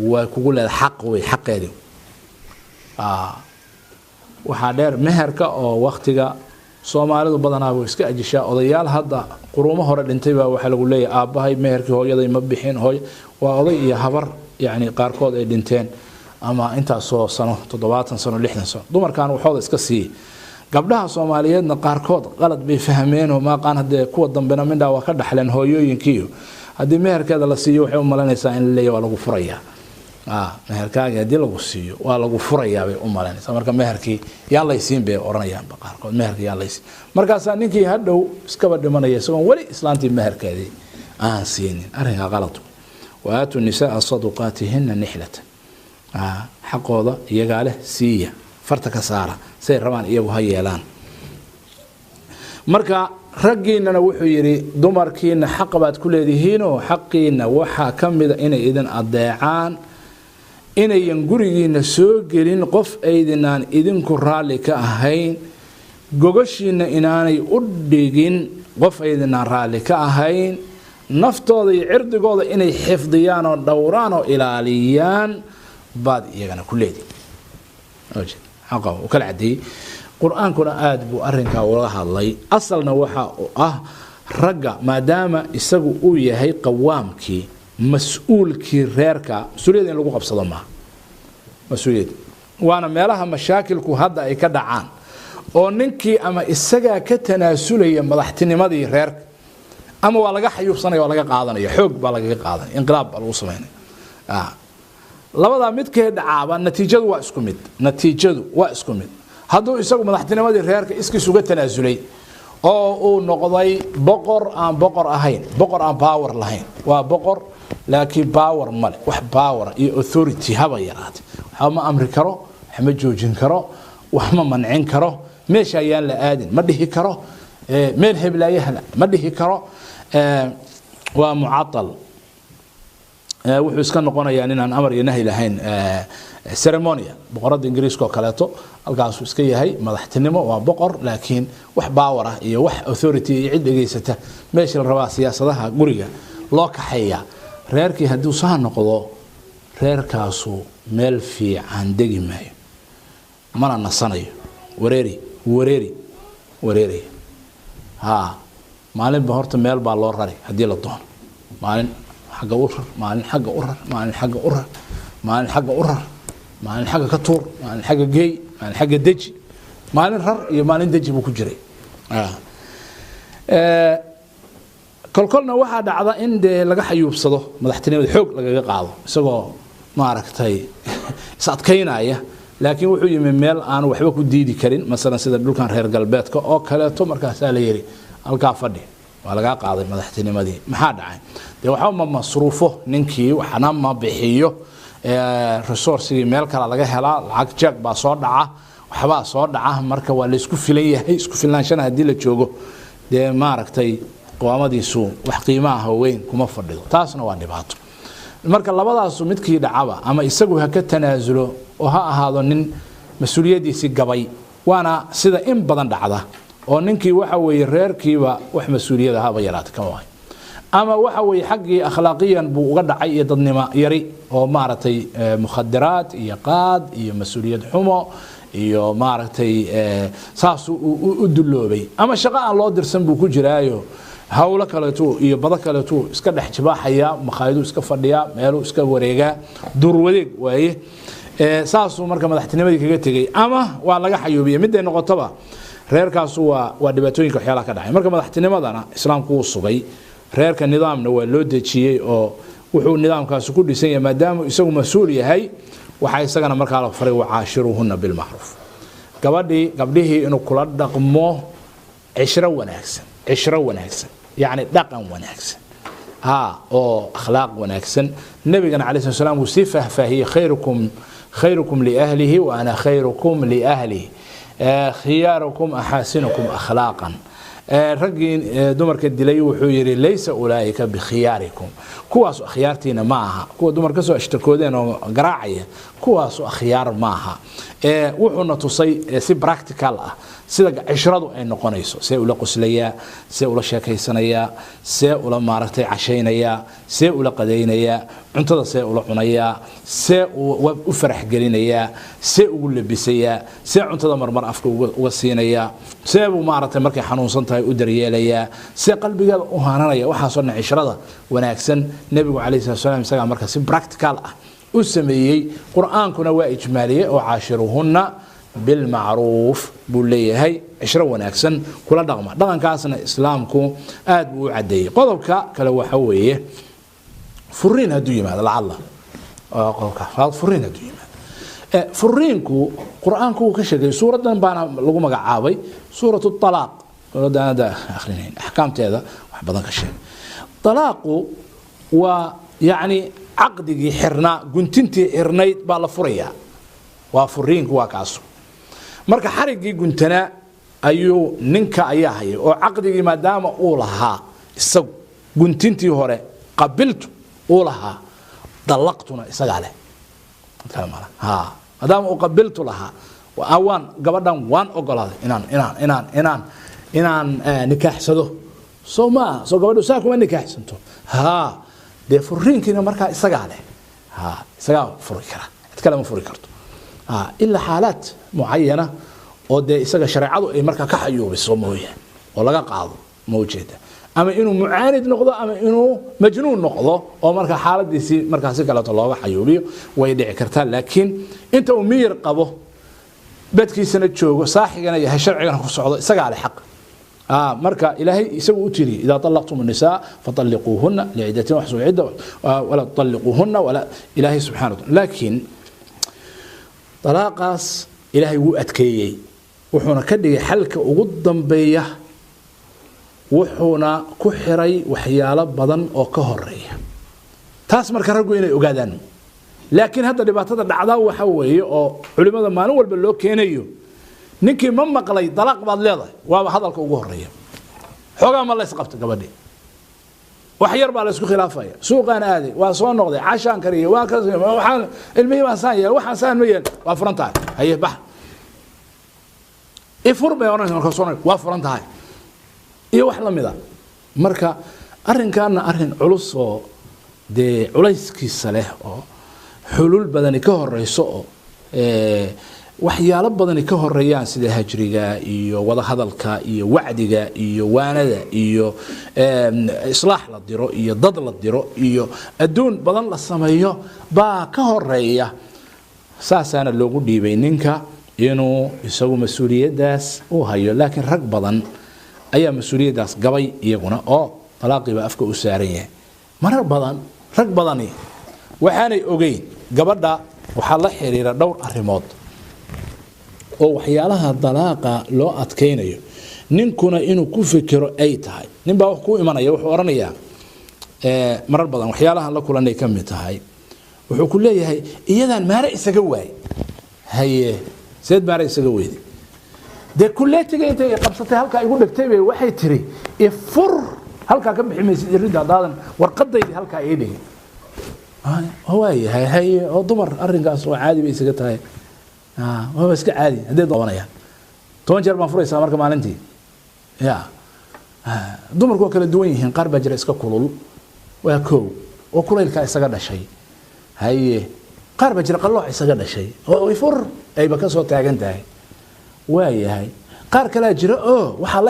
way kugu leedahay, xaq wey xaqeedii. Waxaa dheer meherka oo waktiga Soomaalidu badanaa way iska ajishaa. Odayaal hadda quruumo hore dhintay baa waxaa lagu leeyahay aabbahay meherkii hooyaday ma bixin. Hooy waa oday iyo habar, yacni qaarkood ay dhinteen ama intaasoo sano, 70 sano, 60 sano. Dumarkan waxooda iska siiya. Gabdhaha Soomaaliyeedna qaarkood qalad bay fahmeenoo maaqaan, haddee kuwa dambena mindhaa waa ka dhaxleen hooyooyinkiiyo. Haddii meherkeeda la siiyo waxay u malaynaysaa in la leeyahy waa lagu furayaa, meherkaagi haddii lagu siiyo waa lagu furayaa bay u malaynaysaa. Marka meherkii yaa laysiin bay odhanayaanba qaarkood, meherkii yaa laysiin. Markaasaa ninkii hadhow iskaba dhimanaya isagoon weli islaantii meherkeedii aan siinin. Arrinkaa qalad. Wa-aatu nisaa saduqaatihina nixlatan, xaqooda iyagaa leh siiya, farta ka saara, say rabaan iyagu ha yeelaan. Marka raggiinana wuxuu yidhi dumarkiina xaq baad ku leedihiinoo xaqiina waxaa ka mida inay idin adeecaan, Inayan gurigiina soo gelin qof aydinaan idinku raalli ka ahayn, gogashiina inaanay u dhigin qof aydinaan raalli ka ahayn, naftooda iyo cirdigooda inay xifdiyaan oo dhowraan oo ilaaliyaan baad iyagana ku leedihin. Xaqa uu kala cadeeyey. Qur-aankuna aada buu arrinkaa ula hadlay. Asalna waxa uu ah ragga, maadaama isagu uu yahay qawaamkii, mas-uulkii reerka, mas-uuliyadda in lagu qabsado maaha mas-uuliyadda. Waana meelaha mashaakilku hadda ay ka dhacaan, oo ninkii ama isagaa ka tanaasulaya madaxtinimadii reerka, ama waa laga xayuubsanaya, waa laga qaadanaya, xoog baa lagaga qaadanaya, inqilaab baa lagu samaynaya. Labadaa midkee dhacaaba natiijadu waa isku mid, natiijadu waa isku mid. Hadduu isagu madaxtinimadii reerka iskiis uga tanaasulay oo uu noqday boqor aan boqor ahayn, boqor aan power lahayn, waa boqor laakiin power male, wax power iyo authority haba yaraate, waxba ma amri karo, wax ma joojin karo, wax ma mancin karo, meesha ayaan la aadin ma dhihi karo, meel heblaayahana ma dhihi karo, waa mucatal. Wuxuu iska noqonayaa inaan amar iyo nahyi lahayn, ceremonia boqoradda Ingiriiska oo kaleeto halkaasuu iska yahay. Madaxtinimo waa boqor, laakiin wax power ah iyo wax authority iyo cid dhegaysata meesha la rabaa siyaasadaha guriga loo kaxeeya. Reerkii hadduu saa noqdo, reerkaasu meel fiican degi maayo, mana nasanayo, wareeri wareeri wareeraya. Ha maalinba horta meel baa loo rari haddii la doono, maalin xagga u rar, maalin xagga u rar, maalin xagga u rar, maalin xagga u rar, maalin xagga ka tuur, maalin xagga geey, maalin xagga deji, maalin rar iyo maalin deji buu ku jiray. Kolkolna waxaa dhacda in dee laga xayuubsado madaxtinimada, xoog lagaga qaado, isagoo maaragtay is adkaynaya, laakiin wuxuu yimi meel aan waxba ku diidi karin, masalan sida dhulkan reer galbeedka oo kaleeto. Markaasaa la yidhi halkaa fadhi, waa lagaa qaaday madaxtinimadii. Maxaa dhacay? Dee waxba ma masruufo ninkii, waxna ma bixiyo, resourcigii meel kale laga helaa, lacag jeeg baa soo dhaca, waxbaa soo dhaca, marka waa laysku filan yahay. Isku filnaanshana haddii la joogo, dee maaragtay qawaamadiisu wax qiimaha weyn kuma fadhido, taasna waa dhibaato. Marka labadaasu midkii dhacaba, ama isagu ha ka tanaasulo oo ha ahaado nin mas-uuliyaddiisii gabay, waana sida in badan dhacda, oo ninkii waxa weeye reerkiiba wax mas-uuliyada haba yaraata kama wahay, ama waxa weeye xaggii akhlaaqiyan buu uga dhacay iyo dadnimo yari, oo maaragtay mukhadiraad iyo qaad iyo mas-uuliyad xumo iyo maaragtay saasuu u duloobay, ama shaqo aan loo dirsan buu ku jiraayo, hawlo kaleeto iyo bado kaleeto iska dhex jibaaxaya, makhaayaduu iska fadhiyaa, meeluu iska wareegaa, duurwadeeg waaye, saasuu marka madaxtinimadii kaga tegey, ama waa laga xayuubiyey. Miday noqotoba reerkaasu waa dhibaatooyinka waxyaalaha ka dhacay. Marka madaxtinimadana Islaamku wuu sugay, reerka nidaamna waa loo dejiyey, oo wuxuu nidaamkaasi ku dhisan yahay maadaama isagu mas-uul yahay, waxaa isagana markaa la faray wacaashiruuhunna bilmacruuf, gabadhii gabdhihii inuu kula dhaqmo cishro wanaagsan, cishro wanaagsan, yacni dhaqan wanaagsan, ha oo akhlaaq wanaagsan. Nabigana calayhi salatu salaam wuu sii faahfaahiyey: khayrukum khayrukum liahlihi wa ana khayrukum liahlihi, khiyaarukum axaasinukum akhlaaqan. Raggii dumarka dilay wuxuu yidhi laysa ulaa'ika bikhiyaarikum, kuwaasu akhyaartiina ma aha, kuwa dumar kasoo ashtakoodeen oo garaacaya kuwaasu akhyaar ma aha. Wuxuuna tusay si practical ah sida cishradu ay noqonayso: see ula qoslayaa, see ula sheekaysanayaa, see ula maaragtay cashaynayaa, see ula qadaynayaa, cuntada see ula cunayaa, see u farax gelinayaa, see ugu labisayaa, see cuntada marmar afka uga siinayaa, see buu maaragtay markay xanuunsan tahay u daryeelayaa, see qalbigeeda u haananaya. Waxaasoo dhan cishrada wanaagsan Nebigu calayhi salatu salaam isagaa marka si practical ah u sameeyey. Qur-aankuna waa ijmaaliyey oo caashiruhunna bilmacruuf buu leeyahay, cishro wanaagsan kula dhaqma. Dhaqankaasna Islaamku aad buu u caddeeyey. Qodobka kale waxa weeye furiin hadduu yimaado, lacalla qodobka furiin hadduu yimaado, furiinku Qur-aanku wuu ka sheegay. Suuraddan baana lagu magacaabay suuratu talaaq, suuraddan hadda akhrinayn axkaamteeda wax badan ka sheegay. Talaaqu waa yacni caqdigii xirnaa, guntintii xirnayd baa la furayaa, waa furiinku, waa kaasu. Marka xariggii guntanaa ayuu ninka ayaa hayay, oo caqdigii maadaama uu lahaa isagu guntintii hore, qabiltu uu lahaa, dallaqtuna isagaa leh. Kale ma laha. Maadaama uu qabiltu lahaa, waan gabadhan waan ogolaaday inaan inaan inaan inaan inaan nikaaxsado, soo maa soo gabadhu saa kuma nikaaxsanto. Ha, dee furiinkiina markaa isagaa leh. Ha, isagaa furi kara, cid kale ma furi karto. Ha, ilaa xaalaad mucayana oo dee isaga shareecadu ay markaa ka xayuubiso mooyaane oo laga qaado, ma ujeeda, ama inuu mucaanid noqdo ama inuu majnuun noqdo oo markaa xaaladiisii markaa si kaleeto looga xayuubiyo way dhici kartaa. Laakiin inta uu miyir qabo, bedkiisana joogo, saaxigana yahay, sharcigana ku socdo, isagaa leh xaq. Marka ilaahay isagu u tiri: idaa طalaqtum الnisaa faطalliquuhuna licidatin waxsuu cidda walaa tuطalliquuhuna walaa. Ilaahay subxana wa taala, laakiin dalaaqaas ilaahay wuu adkeeyey, wuxuuna ka dhigay xalka ugu dambeeya, wuxuuna ku xiray waxyaalo badan oo ka horeeya taas. Marka raggu inay ogaadaan. Laakiin hadda dhibaatada dhacdaa waxa weeye oo culimada maalin walba loo keenayo: ninkii ma maqlay dalaaq baad leedahay, waaba hadalka ugu horeeya. Xoogaa ma la isqabta gabadhii, wax yar baa la isku khilaafaya. Suuqaan aaday, waa soo noqday, cashaan kariyay, waa ka waxaan ilmihii baan saan yeel, waxaan saan ma yeel, waa furan tahay, haye bax, ifur bay odhanaysa. Marka soo waa furan tahay iyo wax la mida. Marka arrinkaana arrin culus oo dee culayskiisa leh oo xulul badani ka horeyso oo waxyaalo badani ka horeeyaan, sida hajriga iyo wadahadalka iyo wacdiga iyo waanada iyo islaax la diro iyo dad la diro iyo adduun badan la sameeyo baa ka horeeya. Saasaana loogu dhiibay ninka inuu isagu mas-uuliyaddaas u hayo. Laakiin rag badan ayaa mas-uuliyaddaas gabay iyaguna oo dalaaqiiba afka u saaran yahay marar badan. Rag badani waxaanay ogeyn gabadha waxaa la xiriira dhowr arrimood oo waxyaalaha dalaaqa loo adkaynayo ninkuna inuu ku fikiro ay tahay. Nin baa wax ku imanaya, wuxuu odhanayaa marar badan waxyaalahan la kulanay ka mid tahay, wuxuu ku leeyahay: iyadaan maare isaga waay. Haye, seed maare isaga weyday? Dee kulleetiga intay qabsatay halkaa igu dhigtay bay waxay tiri: ifur, halkaa ka bixi maysid iridda haddaadan warqadaydii halkaa ii dhigin. Waayahay, haye, oo dumar arrinkaas oo caadi bay isaga tahay, waaba iska caadi hadday doonayaan 10 jeer baan furaysaa marka maalintii. Ya, dumarku waa kala duwan yihiin. Qaar baa jira iska kulul, waa kow oo kulaylkaa isaga dhashay. Haye, qaar baa jira qallooc isaga dhashay oo ifur ayba ka soo taagan tahay. Waayahay, qaar kalea jira oo waxaa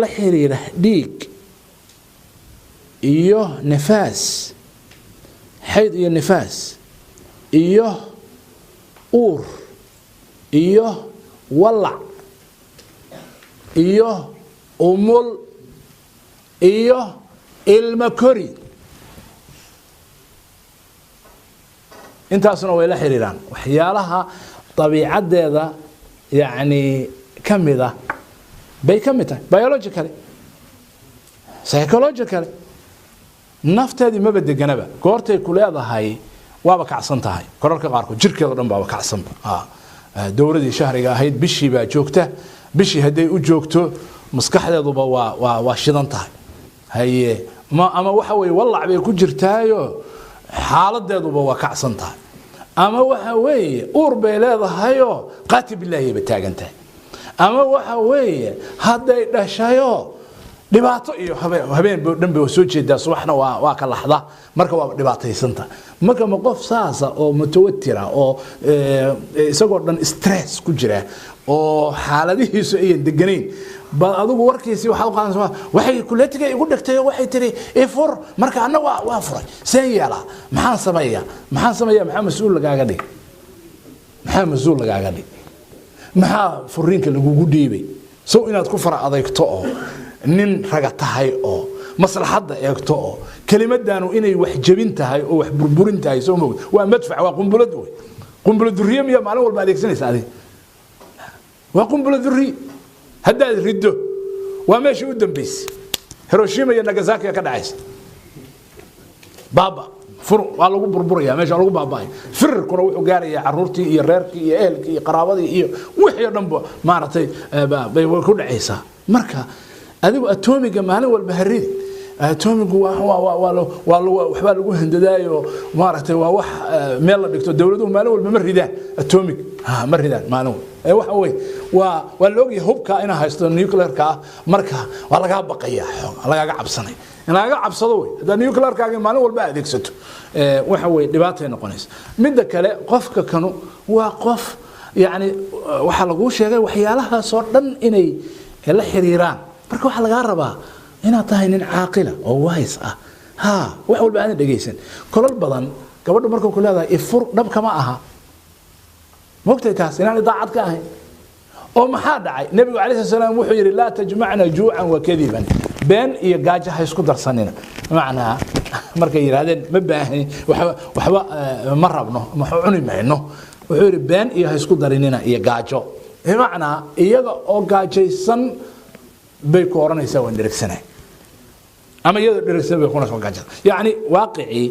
la xiriira dhiig iyo nifaas, xayd iyo nifaas iyo uur iyo walac iyo umul iyo ilmo kori, intaasuna way la xiriiraan. Waxyaalaha dabiicaddeeda yacni ka mid ah bay ka mid tahay, biologically, psychologically, nafteedii maba deganaba. Goortay ku leedahay waaba kacsan tahay, korarka qaarkood jirkeeda dhan baaba kacsanba. Dowladii shahriga ahayd bishii baa joogta, bishii hadday u joogto maskaxdeeduba waa shidan tahay. Haye, ma ama waxa weeye wallac bay ku jirtaayo, xaaladeeduba waa kacsan tahay, ama waxa weeye uur bay leedahayoo qaati bilaahi bay taagan tahay, ama waxa weeye hadday dhashayo dhibaato iyo habeen dhan bay soo jeedaa, subaxna waa ka laxda, marka waa dhibaataysanta. Marka ma qof saasa oo mutawatira oo isagoo dhan stress ku jira oo xaaladihiisu ayan deganayn ba adigu warkiisii waxaad u qaadanaysaa waxay kuleetiga igu dhigtay oo waxay tiri ifur, marka anna waa furay, seen yeelaa, maxaan sameeyaa, maxaan sameeyaa? Maxaa mas-uul lagaaga dhig? Maxaa mas-uul lagaaga dhig? Maxaa furiinka lagugu dhiibay? Sow inaad ku fara adeegto oo nin raga tahay oo maslaxadda eegto oo kelimadanu inay wax jebin tahay oo wax burburin tahay soo mogd? Waa madfac, waa qumbulad wey. Qumbulad duriye miya maalin walba adeegsanaysa adiga? Waa qumbulad duriye, haddaad riddo waa meeshii u dambeysay, Hiroshima iyo Nagasaki ka dhacaysa, baaba fur waa lagu burburaya, meesha waa lagu baaba'aya. Firkuna wuxuu gaarayaa caruurtii iyo reerkii iyo ehelkii iyo qaraabadii iyo wixii oo dhan ba maaragtay bay ku dhacaysaa. Marka adigu atomiga maalin walba haridi. Atomigu waa waxbaa lagu handadaayo, maaragtay, waa wax meel la dhigto. Dowladuhu maalin walba ma ridaan atomic, ma ridaan maalin walba. Waxa wey waa la ogyahay hubka inaa haysto nuclearka ah. Marka waa lagaa baqaya, lagaaga cabsanay in lagaga cabsado wey. Haddaa nuclearkaaga maalin walba adeegsato, waxa wey dhibaatay noqonaysa. Midda kale, qofka kanu waa qof, yacni, waxaa laguu sheegay waxyaalahaasoo dhan inay la xiriiraan. Marka waxaa lagaa rabaa inaad tahay nin caaqila oo wise ah, ha wax walba aadan dhegaysan. Kolal badan gabadhu markuu ku leedahay ifur, dhabka ma aha, mogtay taas inaan idaacad ka ahayn. Oo maxaa dhacay? Nebigu calayhi salaam wuxuu yidhi: laa tajmacna juucan wa kadiban, been iyo gaajo ha isku darsanina. Macnaa markay yidhaahdeen ma baahani, waxba ma rabno, wax cuni mayno, wuxuu yidhi been iyo ha isku darinina iyo gaajo. Bimacnaa iyaga oo gaajaysan bay ku odhanaysaa waan dheregsanahay, ama iyadoo dheregsan bay kuna soo gaajada. Yacni waaqicii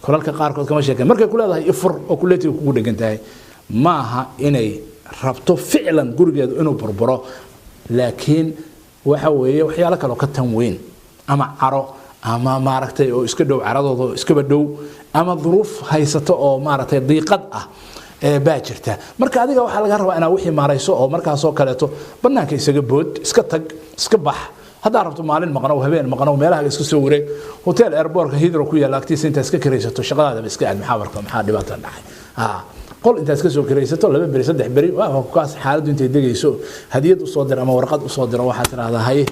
kolalka qaarkood kama sheeken. Markay ku leedahay ifur oo kuleetiga kugu dhegan tahay, maaha inay rabto ficlan gurigeedu inuu burburo, laakiin waxa weeye waxyaalo kale oo ka tan weyn, ama caro, ama maaragtay oo iska dhow caradooda oo iskaba dhow, ama duruuf haysato oo maaragtay diiqad ah baa jirta. Marka adiga waxaa laga rabaa inaad wixii maarayso, oo markaasoo kaleeto banaanka isaga bood, iska tag, iska bax. Haddaa rabto maalin maqnow, habeen maqnow, meelaha iska soo wareeg, hotel airportka Heathrow ku yaalla agtiisa intaa iska karaysato, shaqadaadaba iska aad. Maxaa marka, maxaa dhibaata dhacay? Qol intaa iska soo karaysato 2 beri, 3 beri, kaas xaaladdu intay degayso, hadiyad usoo dir ama warqad usoo diro. Waxaad tidhahdaa: haye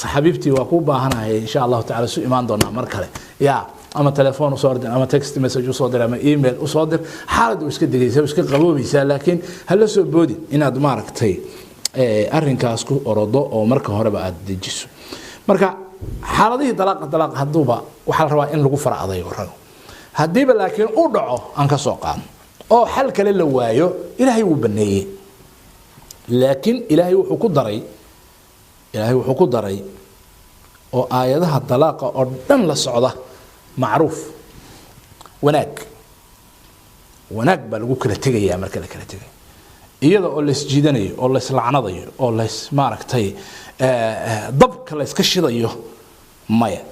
xabiibtii, waa kuu baahanahay, insha Allahu tacala isu imaan doonaa mar kale ya. Ama telefoon usoo dir, ama text message usoo dir, ama email usoo dir. Xaaladdu iska degaysa, iska qaboobaysaa, laakiin hala soo boodin inaad maaragtay arrinkaas ku orodo oo marka horeba aad dejiso. Marka xaaladihii dalaaqa, dalaaq hadduuba waxaa la rabaa in lagu fara adaygo rago. Haddiiba laakiin u dhaco, aan ka soo qaadno, oo xal kale la waayo, Ilaahay wuu baneeyey, laakiin Ilaahay wuxuu ku daray oo aayadaha dalaaqa oo dhan la socda macruuf, wanaag. Wanaag baa lagu kala tegayaa. Marka la kala tegay, iyada oo laisjiidanayo oo laislacnadayo oo lays maaragtay dabka la iska shidayo, maya.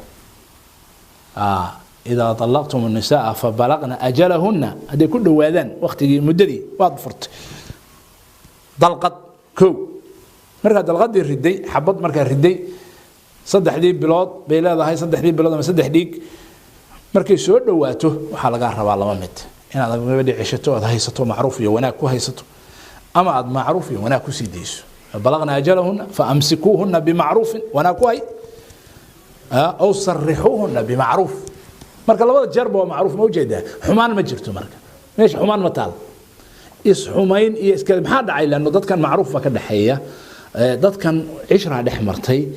Idaa طalaqtum الnisaa fabalaqna ajalahuna, hadday ku dhowaadaan waktigii muddadii, waad furtay dalqad kow. Markaa dalqadii riday, xabad markaa riday, saddexdii bilood bay leedahay, saddexdii bilood ama saddex dhiig markay soo dhowaato, waxaa lagaa rabaa laba mid: inaad gabadhii ceshato, aad haysato, macruuf iyo wanaag ku haysato, ama aad macruuf iyo wanaag kusii dayso. Balaqna ajalahuna faamsikuuhuna bimacruufin, wanaag ku hay, aw sarixuuhuna bimacruuf. Marka labada jeerba waa macruuf, ma ujeedaa? Xumaan ma jirto. Marka meesha xumaan ma taal, isxumayn iyo iska maxaa dhacay? Lanno dadkan macruuf baa ka dhexeeya, dadkan cishraa dhex martay,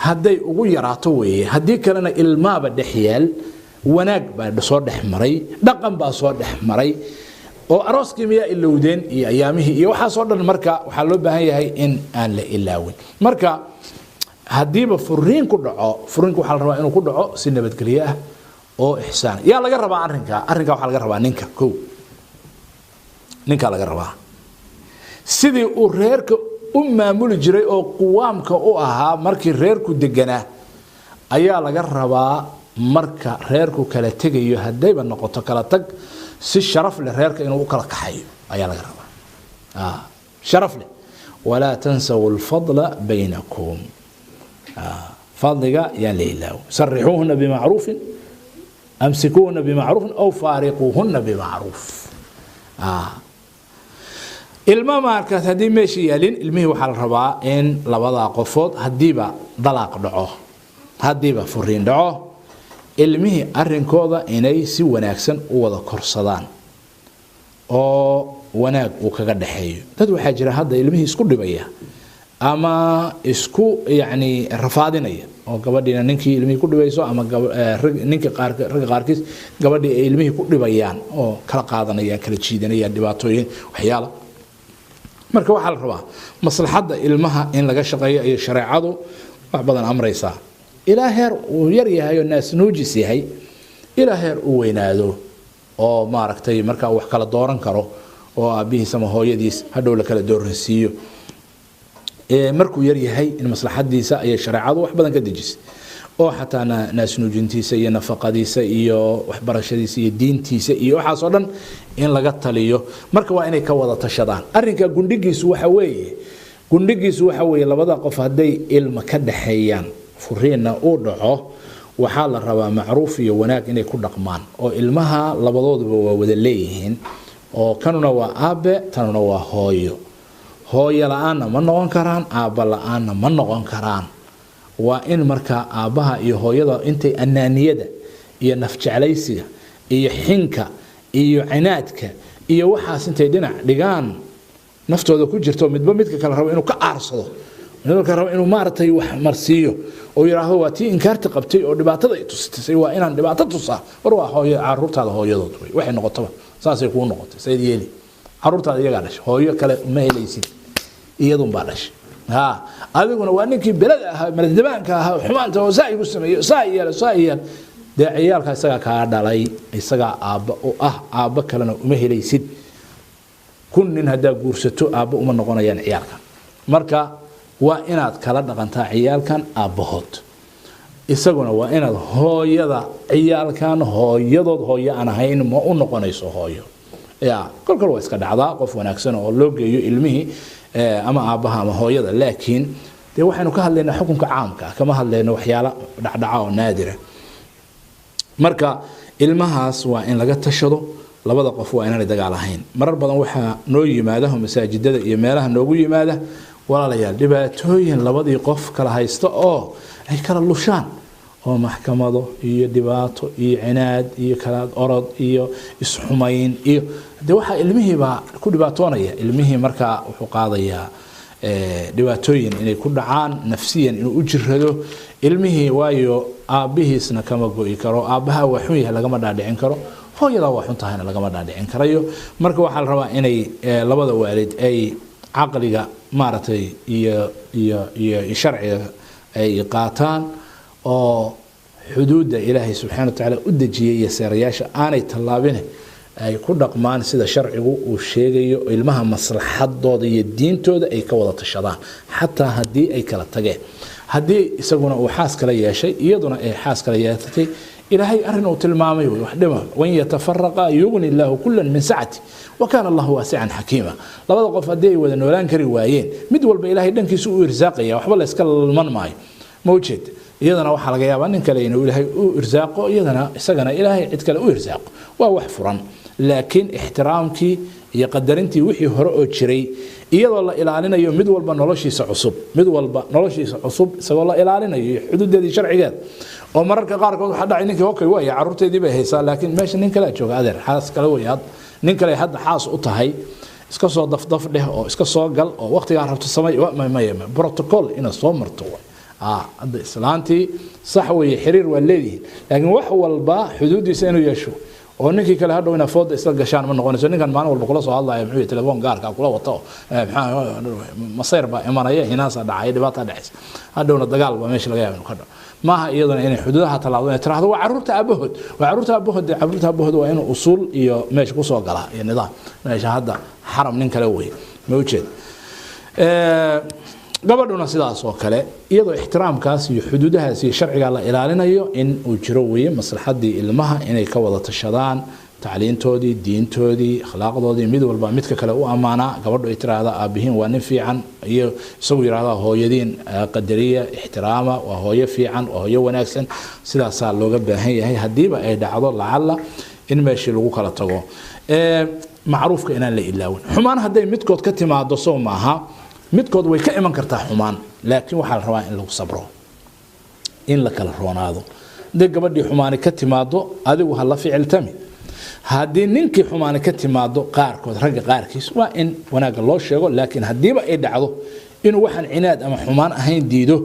hadday ugu yaraato weeye, haddii kalena ilmaaba dhex yaal, wanaag baa soo dhex maray, dhaqan baa soo dhex maray, oo arooskii miyaa ilowdeen iyo ayaamihii iyo waxaasoo dhan. Marka waxaa loo baahan yahay in aan la ilaawin. Marka haddiiba furiin ku dhaco, furiinku waxaa la rabaa inuu ku dhaco si nabadgelyo ah oo ixsaan. Yaa laga rabaa arrinka? Arrinka waxaa laga rabaa ninka. Kow, ninkaa laga rabaa. Sidii uu reerka u maamuli jiray oo quwaamka u ahaa markii reerku deganaa ayaa laga rabaa marka reerku kala tegayo. Haddayba noqoto kala tag, si sharaf leh reerka inuu u kala kaxayo ayaa laga rabaa, sharaf leh. Walaa tansaw alfadla baynakum, fadliga yaan la ilaawo. Sarixuuhuna bimacruufin, amsikuuhuna bimacruufin, aw faariquuhuna bimacruuf. Ilma markaas haddii meesha yaalin, ilmihii waxaa la rabaa in labadaa qofood, haddiiba dalaaq dhaco, haddiiba furiin dhaco, ilmihii arrinkooda inay si wanaagsan u wada korsadaan oo wanaag uu kaga dhaxeeyo. Dad waxaa jira hadda ilmihii isku dhibaya ama isku yacni rafaadinaya, oo gabadhiina ninkii ilmihii ku dhibayso, ama ninka qaar, ragga qaarkiis gabadhii ay ilmihii ku dhibayaan oo kala qaadanayaan, kala jiidanayaan, dhibaatooyin waxyaala. Marka waxaa la rabaa maslaxadda ilmaha in laga shaqeeyo ayay shareecadu wax badan amraysaa, ilaa heer uu yar yahay oo naasnuujis yahay, ilaa heer uu weynaado oo maaragtay markaa wax kala dooran karo oo aabbihiis ama hooyadiis hadhow la kala dooransiiyo. Markuu yar yahay in maslaxadiisa ayay shareecadu wax badan ka dejisay. Oo xataa naasnuujintiisa iyo nafaqadiisa iyo waxbarashadiisa iyo diintiisa iyo waxaas oo dhan in laga taliyo. Marka waa inay ka wada tashadaan arrinka. Gundhigiisu waxa weeye labada qof hadday ilma ka dhaxeeyaan, furiinna uu dhaco, waxaa la rabaa macruuf iyo wanaag inay ku dhaqmaan, oo ilmaha labadooduba waa wada leeyihiin, oo kanuna waa aabe, tanuna waa hooyo. Hooyo la-aanna ma noqon karaan, aabba la-aanna ma noqon karaan. Waa in markaa aabbaha iyo hooyada intay anaaniyada iyo nafjeclaysiga iyo xinka iyo cinaadka iyo waxaas intay dhinac dhigaan naftooda ku jirto, midba midka kale rabo inuu ka aarsado, midba kale rabo inuu maaragtay wax marsiiyo oo yidhaahdo waa tii inkaarta qabtay oo dhibaatada ay tustisay, waa inaan dhibaato tusaa. War waa hooyo, caruurtaada hooyadood wey. Waxay noqotaba saasay kuu noqotay, sayd yeeli. Caruurtaada iyagaa dhashay, hooyo kale ma helaysid, iyadun baa dhashay. Ha, adiguna waa ninkii belada ahaa, mardabaanka ahaa, xumaanta oo saa igu sameeyo, saa yeelo, saa yeel. Dee ciyaalka isagaa kaa dhalay, isagaa aabba u ah, aabbo kalena uma helaysid. 1000 nin haddaa guursato, aabbo uma noqonayaan ciyaalkan. Marka waa inaad kala dhaqantaa ciyaalkan aabbahood, isaguna waa inaad hooyada ciyaalkan hooyadood hooyo aan ahayn ma u noqonayso hooyo. Ya, kol kol waa iska dhacdaa qof wanaagsan oo loo geeyo ilmihii ama aabbaha ama hooyada, laakiin dee waxaynu ka hadlaynaa xukunka caamka ah, kama hadlayno waxyaalo dhacdhaca oo naadira. Marka ilmahaas waa in laga tashado, labada qof waa inaanay dagaal ahayn. Marar badan waxaa noo yimaada masaajidada iyo meelaha noogu yimaada, walaalayaal, dhibaatooyin labadii qof kala haysta oo ay kala lushaan, oo maxkamado iyo dhibaato iyo cinaad iyo kala orod iyo isxumayn iyo de waxaa ilmihiibaa ku dhibaatoonaya. Ilmihii markaa wuxuu qaadayaa dhibaatooyin inay ku dhacaan, nafsiyan inuu u jirado ilmihii, waayo aabbihiisna kama go'i karo. Aabbaha waa xun yahay lagama dhaadhicin karo, hooyadaa waa xun tahayna lagama dhaadhicin karayo. Marka waxaa la rabaa inay labada waalid ay caqliga maaragtay iyo sharciga ay qaataan, oo xuduudda Ilaahay subxana wa tacaala u dejiyey iyo seerayaasha aanay tallaabine ay ku dhaqmaan sida sharcigu uu sheegayo, ilmaha maslaxadooda iyo diintooda ay ka wada tashadaan, xataa haddii ay kala tageen, haddii isaguna uu xaas kala yeeshay, iyaduna ay xaas kala yeelatay. Ilaahay arrin uu tilmaamay wey, wax dhima. وإن يتفرقا يغن الله كلا من سعته وكان الله واسعا حكيما. Labada qof haddii ay wada noolaan kari waayeen, mid walba Ilaahay dhankiisa u irsaaqaya, waxba la iska lalman maayo, ma ujeed. Iyadana waxaa laga yaabaa nin kale inuu Ilaahay u irsaaqo, iyadana isagana Ilaahay cid kale u irsaaqo. Waa wax furan, laakiin ixtiraamkii iyo qadarintii wixii hore oo jiray iyadoo la ilaalinayo, mid walba noloshiisa cusub, mid walba noloshiisa cusub isagoo la ilaalinayo iyo xuduudeedii sharcigeed. Oo mararka qaarkood waxaa dhacay ninkii, okay, waaya, carruurteedii bay haysaa, laakiin meesha nin kalea jooga, adeer, xaas kale wey, had nin kale hadda xaas u tahay, iska soo dafdaf dheh oo iska soo gal oo waqtigaa rabto samay. Maya, protocol inaad soo marto. Hadda islaantii sax weeye, xiriir waa leedihiin, laakiin wax walba xuduuddiisa inuu yeesho, oo ninkii kale hadhow inaad fooda isla gashaan ma noqonayso. Ninkan maalin walba kula soo hadlaya muxuu yahay? Telefoon gaarka kula wato, maxaa masayr baa imanaya, hinaasaa dhacaya, dhibaataa dhacaysa, hadhowna dagaal baa meesha laga yaaba inuu ka dhaco. Maaha iyaduna inay xuduudaha tallaabdo, inay tiraahdo waa carruurta aabahood, waa carruurta aabahood. Dee carruurta aabahood waa inuu usuul iyo meesha kusoo galaa iyo nidaam. Meesha hadda xaram nin kale wey, ma ujeed. Gabadhuna sidaas oo kale, iyadoo ixtiraamkaas iyo xuduudahaas iyo sharcigaa la ilaalinayo in uu jiro weeye, maslaxadii ilmaha inay ka wada tashadaan, tacliintoodii, diintoodii, akhlaaqdoodii, mid walba midka kale u ammaanaa. Gabadhu ay tiraahdaa aabihiin waa nin fiican, iyo isagu yidhahdaa hooyadiin qadariya, ixtiraama, waa hooyo fiican, waa hooyo wanaagsan. Sidaasaa looga baahan yahay. Haddiiba ay dhacdo lacalla in meeshii lagu kala tago, macruufka inaan la ilaawin. Xumaan hadday midkood ka timaado, sow maaha, midkood way ka iman kartaa xumaan, laakiin waxaa la rabaa in lagu sabro, in la kala roonaado. Hadday gabadhii xumaani ka timaado, adigu ha la ficiltami. Haddii ninkii xumaani ka timaado, qaarkood ragga qaarkiis waa in wanaagga loo sheego, laakiin haddiiba ay dhacdo inuu waxaan cinaad ama xumaan ahayn diido,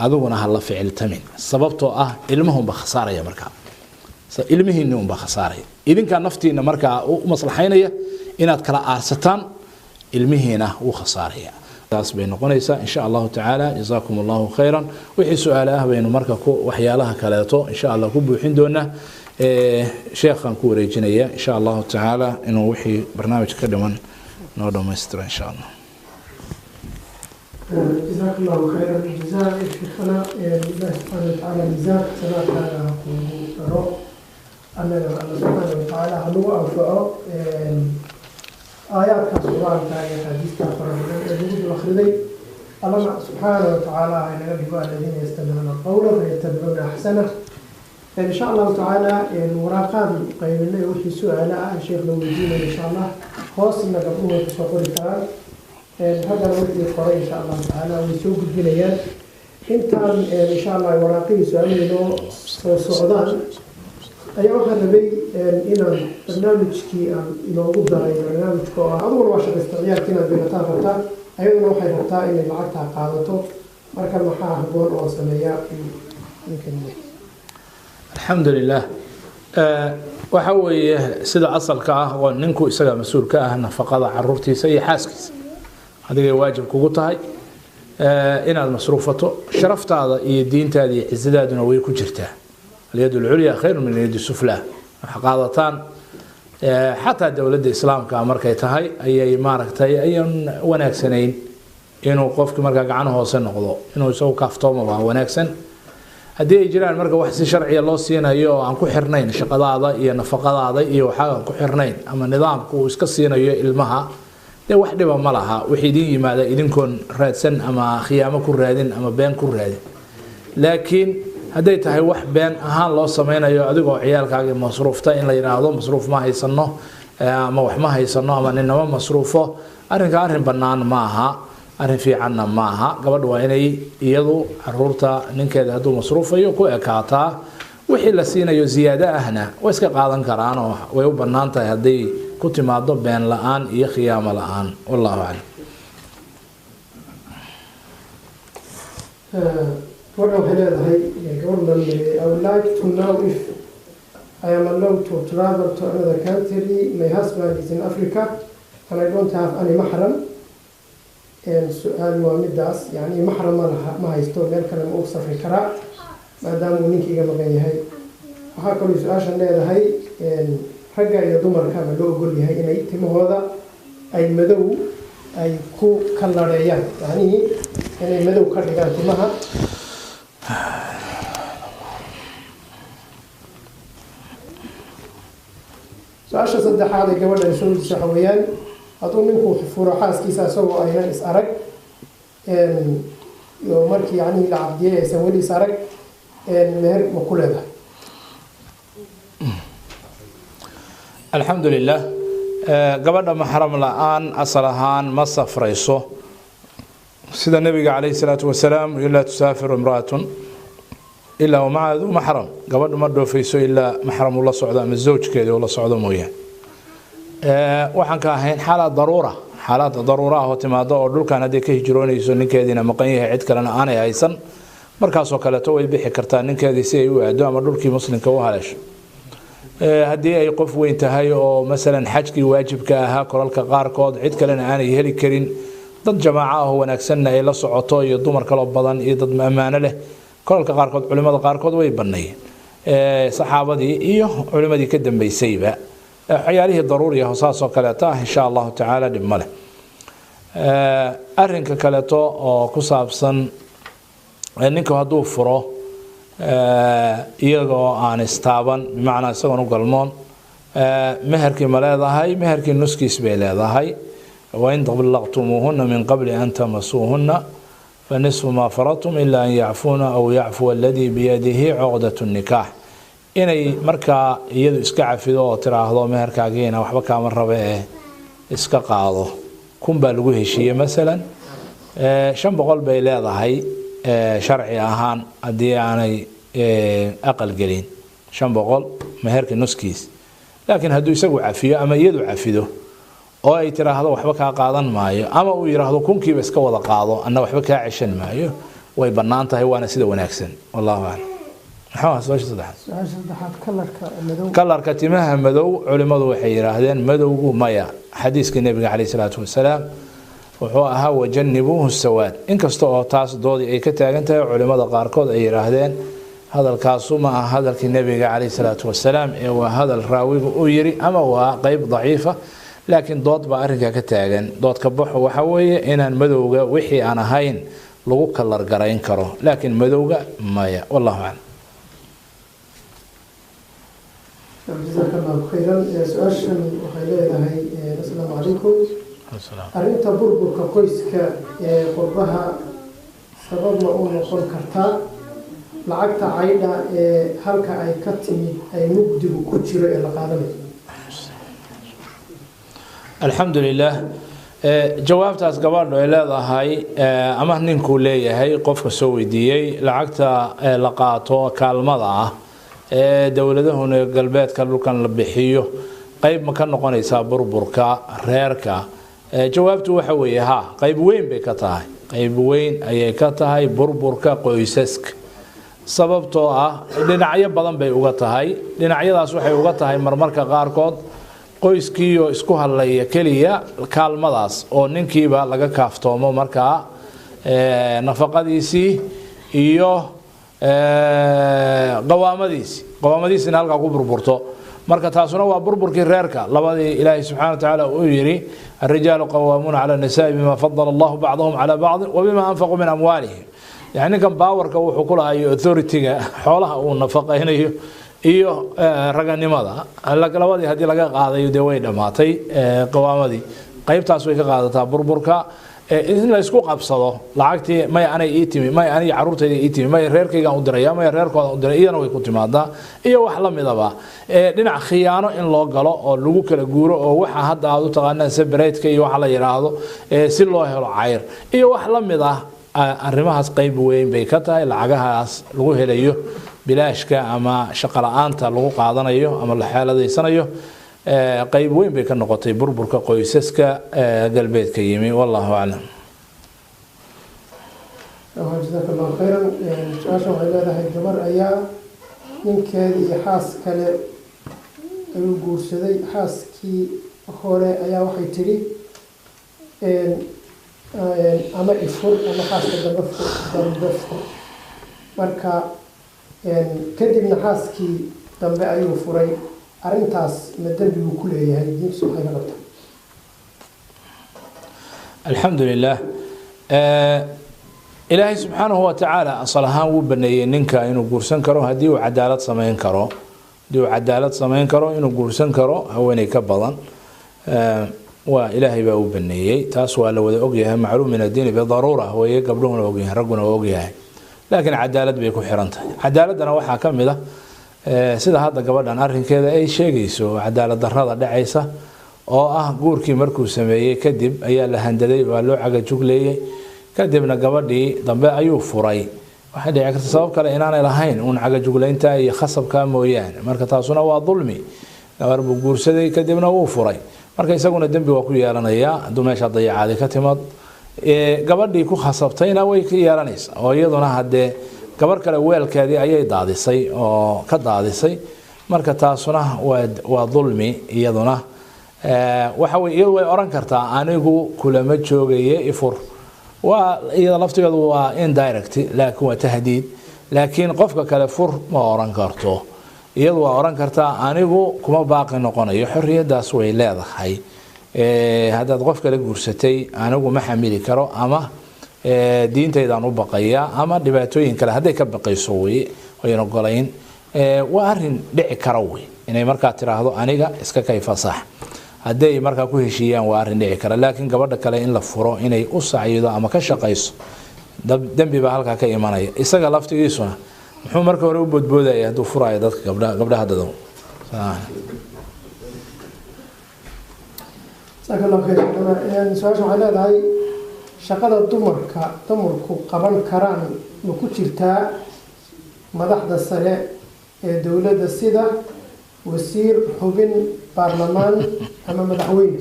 adiguna ha la ficiltamin, sababtoo ah ilmahunba khasaaraya. Markaa ilmihiinni unbaa khasaaraya, idinkaa naftiina markaa u maslaxaynaya inaad kala aarsataan, ilmihiina wuu khasaaraya. Taas bay noqonaysaa insha Allahu tacaala. جزاكم الله خيرا. Wixii su-aale ah baynu marka ku waxyaalaha kaleeto insha Allah ku buuxin doonaa. Sheekhaan ku wareejinaya insha Allahu tacaala inuu wixii barnaamijka ka dhiman noo dhammaystiro insha Allah. جزاك الله خيرا الجزاء شيخنا. الله سبحانه وتعالى ميزان حسناتنا ku daro, annagana Alla subxaana watacaala hanagu anfaco aayaadkaas Qur-aanka iyo axaadiista fara badan ee lagu dul akhriday. Allana subxaana watacaala ha inaga dhigo الذين يستمعون القول فيتبعون أحسنه. In sha Allahu tacaala waraaqaan qaybinay wixii su-aalo ah sheekh la weydiinayo, insha Allah hoosna gabdhuhu way kusoo qori karaan, haddana wixii qoray insha Allahu tacaala way soo gudbinayaan. Intaan insha Allah waraaqihii su-aalihii noo soo socdaan ayaa waxaan rabay inaan barnaamijkii aan inoogu daray, barnaamijka oo ah adiguna waa shaqaysta, ciyaalka inaad birataan rabtaa, ayaduna waxay rabtaa inay lacagtaa qaadato. Marka maxaa habboon oo sameeyaa ninkan? Alxamdu lilah. Waxa weeye sida asalka ah oo ninku isaga mas-uul ka ah nafaqada caruurtiisa iyo xaaskiisa. Adigay waajib kugu tahay inaad masruufato. Sharaftaada iyo diintaada iyo cizadaaduna way ku jirtaa. اليد العليا خير من اليد السفلى. Waxa qaadataan xataa dowladda Islaamka markay tahay ayay maaragtay ayan wanaagsanayn inuu qofki markaa gacan hoose noqdo, inuu isagu kaaftooma baa wanaagsan. Haddii ay jiraan marka wax si sharciya loo siinayo oo aan ku xirnayn shaqadaada iyo nafaqadaada iyo waxaa aan ku xirnayn, ama nidaamku uu iska siinayo ilmaha, dee wax dhiba ma laha wixii idin yimaada idinkoon raadsan ama khiyaamo ku raadin ama been ku raadin. Laakiin hadday tahay wax been ahaan loo sameynayo, adigoo ciyaalkaagii masruufta in la yidhaahdo masruuf ma haysano ama wax ma haysano ama ninama masruufo, arrinka arrin bannaan ma aha, arrin fiicanna ma aha. Gabadha waa inay iyadu caruurta ninkeeda hadduu masruufayo ku ekaataa. Wixii la siinayo ziyaado ahna way iska qaadan karaan oo way u bannaan tahay hadday ku timaado been la-aan iyo khiyaamo la-aan. Wallahu aclam. Gabadha waxay leedahay, gabadh la "I would like to know if I am allowed to travel to another country. My husband is in Africa and I don't have any mahram." Su-aal waa midaas, yani maxram ma laha, ma haysto, meel kale ma u safri karaa maadaama uu ninkayga maqan yahay? Waxaa kaloo su-aashan leedahay, ragga iyo dumarka ma loo ogol yahay inay timahooda ay madow ay ku kalareeyaan, yacnihii inay madow ka dhigaan timaha? Su-aasha saddexaad ee gabadhan soo weydiisay waxa weeyaan, hadduu ninku furo xaaskiisa isagoo aynan is arag iyo markii yacnihii la caqdiyey aysan weli is arag, meher ma ku leedahay? Alxamdu lilah. Gabadha maxram la-aan asal ahaan ma safrayso, sida Nabiga calayhi salaatu wasalaam: "لا تسافر امرأة إلا ومعها ذو محرم." Gabadhu ma dhoofayso ilaa maxram ula socdo ama zawjkeeda ula socdo mooyaane, waxaan ka ahayn xaalad daruura. Xaalad daruura ah oo timaado oo dhulkan hadday ka hijroonayso, ninkeediina maqan yahay, cid kalena aanay haysan, markaasoo kaleeto way bixi kartaa ninkeedii si ay u aado ama dhulkii Muslimka u haleesho. Haddii ay qof weyn tahay oo masalan xajkii waajibka ahaa kolalka qaarkood cid kalena aanay heli karin, dad jamaaco ah oo wanaagsanna ay la socoto iyo dumar kaloo badan iyo dad ammaano leh, kolalka qaarkood culimada qaarkood way banneeyeen, saxaabadii iyo culimadii ka dambeysayba, waxyaalihii daruuriga saas oo kaleeto ah, insha Allahu tacaala dhib ma leh. Arrinka kaleeto oo ku saabsan ninku hadduu furo iyagoo aan istaaban, bimacnaa isagoon u galmoon, meherkii ma leedahay? Meherkii nuskiis bay leedahay. وإن طلقتموهن من قبل أن تمسوهن فنصف ما فرضتم إلا أن يعفون أو يعفو الذي بيده عقدة النكاح. Inay markaa iyadu iska cafido oo tiraahdo meherkaagiina waxba kaama rabe eh iska qaado, 1000 baa lagu heshiiyey masalan, 500 bay leedahay sharci ahaan haddii aanay aqal gelin, 500 meherka nuskiis. Laakiin hadduu isagu cafiyo ama iyadu cafido oo ay tiraahdo waxba kaa qaadan maayo, ama uu yidhaahdo kunkiiba iska wada qaado, anna waxba kaa ceshan maayo, way bannaan tahay, waana sida wanaagsan. Wallahu aclam. Maxaa ahaa su-aasha saddexaad? Su-aasha saddexaad, kalarka madow. Kalarka timaha madow, culimmadu waxay yidhaahdeen madowgu maya. Xadiiska Nebiga caleyh salaatu wasalaam wuxuu ahaa وجنبوه السواد. Inkasta oo taas doodii ay ka taagan tahay, culimmada qaarkood ay yidhaahdeen hadalkaasu ma aha hadalkii Nebiga caleyh salaatu wasalaam ee waa hadal raawigu uu yiri ama waa qeyb daciifa. Laakiin dood baa arrinkaa ka taagan. Doodka baxo waxa weeye inaan madowga wixii aan ahayn lagu kalar garayn karo, laakiin madowga maya. Wallahu aclam. Jazaaka Allahu khayran. Su-aashan waxay leedahay: assalaamu calaykum, arrinta burburka qoyska ee qurbaha sabab ma u noqon kartaa lacagta caydha ee halka ay ka timid ay mugdigu ku jiro ee la qaadanayo? Alxamdu lilah. Jawaabtaas gabadhu ay leedahay ama ninkuu leeyahay, qofka soo weydiiyey, lacagta la qaato kaalmada ah ee dowladahuna galbeedka dhulkan la bixiyo, qeyb ma ka noqonaysaa burburka reerka? Jawaabtu waxa weeye ha, qeyb weyn bay ka tahay, qeyb weyn ayay ka tahay burburka qoysaska, sababtoo ah dhinacyo badan bay uga tahay. Dhinacyadaas waxay uga tahay marmarka qaarkood qoyskiioo isku hadlaya keliya kaalmadaas, oo ninkiiba laga kaaftoomo markaa nafaqadiisii iyo qawaamadiisii, qawaamadiisiina halkaa ku burburto. Marka taasuna waa burburkii reerka. Labadii Ilaahay subxana wa tacaala uu yidhi: "Alrijaalu qawaamuuna cala nisaai bima fadala Allahu bacdahum calaa bacdin wabima anfaquu min amwaalihim." Yani ninkan powerka wuxuu ku lahayo, authority-ga xoolaha uu nafaqaynayo iyo raganimada, labadii haddii laga qaadayo, dee way dhammaatay qawaamadii. Qeybtaas way ka qaadataa burburka. In la isku qabsado lacagtii, maya anay ii timi, maya aniga caruurtayda ii timi, maya reerkaygaan u diraya, maya reerkoodan u diray, iyana way ku timaadaa iyo wax la midaba. Dhinac khiyaano in loo galo oo lagu kala guuro, oo waxa hadda aad u taqaanaan separate-ka iyo waxa la yidhaahdo, si loo helo cayr iyo wax la mid ah, arrimahaas qeyb weyn bay ka tahay. Lacagahaas lagu helayo bilaashka ama shaqo la-aanta lagu qaadanayo ama la xeeladaysanayo, qeyb weyn bay ka noqotay burburka qoysaska galbeedka yimi. Wallahu aclam. Jazaaka Allahu khayran. Su-aashan waxay leedahay: gabar ayaa ninkeeda iyo xaas kale ayuu guursaday. Xaaskii hore ayaa waxay tidhi ama ifur ama xaaska dambe fur, dambe fur. Marka kadibna xaaskii dambe ayuu furay. Arrintaas ma dembiguu ku leeyahay? Diintiisu waxay ka qabtaa? Alxamdu lilah. Ilaahay subxaanahu wa tacaala asal ahaan wuu baneeyey ninka inuu guursan karo haddii uu cadaalad samayn karo, haddii uu cadaalad samayn karo inuu guursan karo haweeney ka badan, waa Ilaahay baa u baneeyey. Taas waa la wada ogyahay, macluum min addiini bidaruura weeye, gabdhuhuna ogyahay, ragguna waa ogyahay, laakiin cadaalad bay ku xiran tahay. Cadaaladdana waxaa ka mid ah sida hadda gabadhan arrinkeeda ay sheegayso, cadaalad darrada dhacaysa oo ah guurkii markuu sameeyey kadib ayaa la handaday, waa loo cagajugleeyey, kadibna gabadhii dambe ayuu furay. Waxay dhici karta sabab kale inaanay lahayn uun cagajuglaynta iyo khasabka mooyaane. Marka taasuna waa dulmi. Gabar buu guursaday, kadibna wuu furay, marka isaguna dembi waa ku yeelanayaa hadduu meesha dayacaadi ka timaad. Gabadhii ku khasabtayna way ka yeelanaysaa, oo iyaduna haddee gabar kale weelkeedii ayay daadisay oo ka daadisay. Marka taasuna waa dulmi iyaduna. Waxa wey, iyadu way odhan kartaa anigu kulama joogaye ifur, waa iyada laftigeedu waa indirect, laakiin waa tahdiid. Laakiin qofka kale fur ma odhan karto. Iyadu waa odhan kartaa anigu kuma baaqi noqonayo, xorriyaddaas way leedahay. Haddaad qof kale guursatay anigu ma xamili karo, ama diintaydaan u baqayaa, ama dhibaatooyin kale hadday ka baqayso wey wayan ogolayn. Waa arrin dhici kara wey inay markaa tiraahdo aniga iska kay fasax, hadday markaa ku heshiiyaan, waa arrin dhici kara. Laakiin gabadha kale in la furo inay u sacyido ama ka shaqayso, dembi baa halkaa ka imanaya. Isaga laftigiisuna muxuu marka hore u boodboodaya hadduu furaayo dadka gabdha gabdhaha dadow? Jazaaka Allahu khayr. Su-aasha waxay leedahay: shaqada dumarka dumarku qaban karaan ma ku jirtaa madaxda sare ee dowladda, sida wasiir, xubin baarlamaan ama madaxweyne?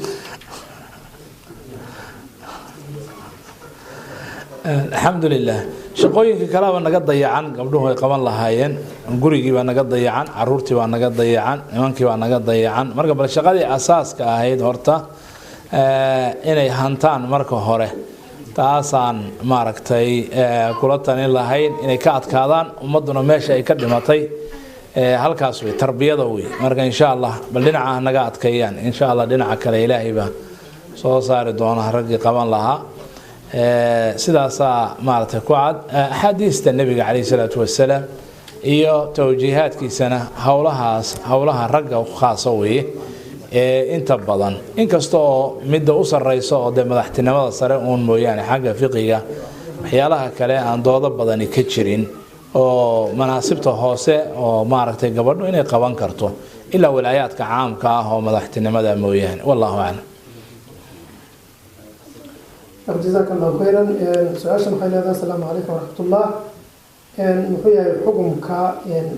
Alxamdu lilah. Shaqooyinka kaleba naga dayacan gabdhuhu ay qaban lahaayeen, gurigii baa naga dayacan, caruurtii baa naga dayacan, nimankii baa naga dayacan. Marka bal shaqadii asaaska ahayd horta inay hantaan marka hore, taasaan maaragtay kula talin lahayn, inay ka adkaadaan ummadduna meesha ay ka dhimatay. Halkaas wey tarbiyada wey. Marka insha Allah bal dhinaca naga adkeeyaan, insha Allah dhinaca kale Ilaahay baa soo saari doona raggii qaban lahaa. Sidaasaa maaragtay ku cad axaadiista nebiga calayhi salaatu wasalaam iyo towjiihaadkiisana. Howlahaas howlaha ragga khaasa weeye ee inta badan, inkasta oo midda u sarreysa oo dee madaxtinimada sare uun mooyaane xagga fiqiga waxyaalaha kale aan doodo badani ka jirin, oo manaasibta hoose oo maaragtay gabadhu inay qaban karto ilaa walaayaadka caamka ah oo madaxtinimada mooyaane. Wallahu aclam. Jazaaka Allahu khayran. Su-aashan waxay leedahay: asalaamu calaykum waraxmatullah, muxuu yahay xukumka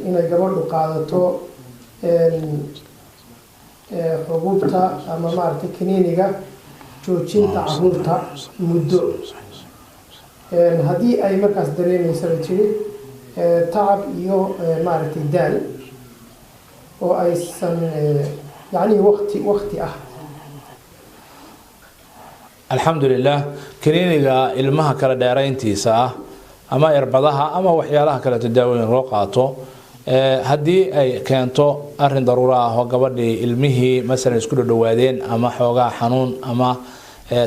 inay gabadhu qaadato xubuubta ama maaragtay kaniiniga joojinta caruurta muddo, haddii ay markaas dareemaysa, bay tiri, tacab iyo maaragtay daal oo aysan yacnihi waqti ah? Alxamdu lilah. Kaniiniga ilmaha kala dheerayntiisa ah ama irbadaha ama waxyaalaha kaleeto daawooyin loo qaato, haddii ay keento arin daruuro ah oo gabadhii ilmihii masalan isku dhadhawaadeen ama xoogaa xanuun ama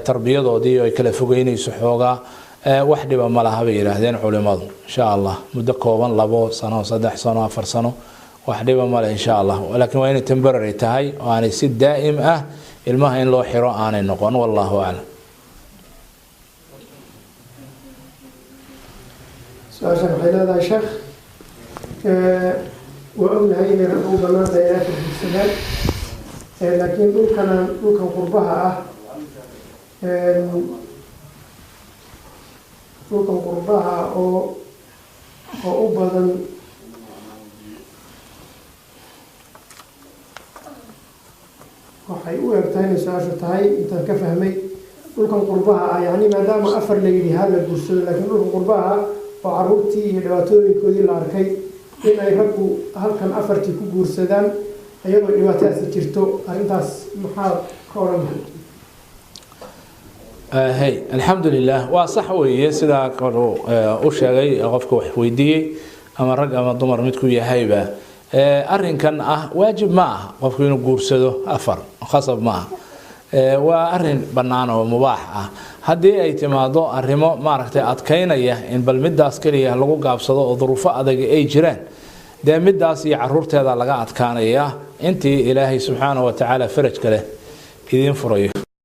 tarbiyadoodii ay kala fogeynayso xoogaa, wax dhiba ma laha, bay yidhaahdeen culimadu. Insha Allah muddo kooban, 2 sano, 3 sano, 4 sano, wax dhiba male insha Allah, laakiin waa inay temporary tahay oo aanay si daa'im ah ilmaha in loo xiro aanay noqon. Wallahu aclam. Su-aashan waxay leedahay: sheekh, waa ognahay inay rag u banaan tahay inay afar guursadaan, laakiin dhulkan qurbaha oo u badan waxay u egtahay inay su-aashu tahay, intaan ka fahmay, dhulkan qurbaha ah, yacni maadaama afar la yidhi ha la guursado, laakiin dhulkan qurbaha oo caruurtii iyo dhibaatooyinkoodii la arkay in ay raggu halkan afartii ku guursadaan iyadoo dhibaatadaasi jirto, arrintaas maxaa ka odhan lahay? Hey, alxamdu lilah. Waa sax weeye sidaa kalu u sheegay qofka wax weydiiyey, ama rag ama dumar midku yahayba. Arrinkan ah waajib ma aha qofku inuu guursado afar, khasab ma aha, waa arrin bannaan oo mubaax ah. Haddii ay timaado arrimo maaragtay adkaynaya in bal midaas keliya lagu gaabsado oo duruufo adag ay jiraan, dee midaas iyo caruurteeda laga adkaanaya intii Ilaahay subxaanahu watacaala faraj kale idiin furayo.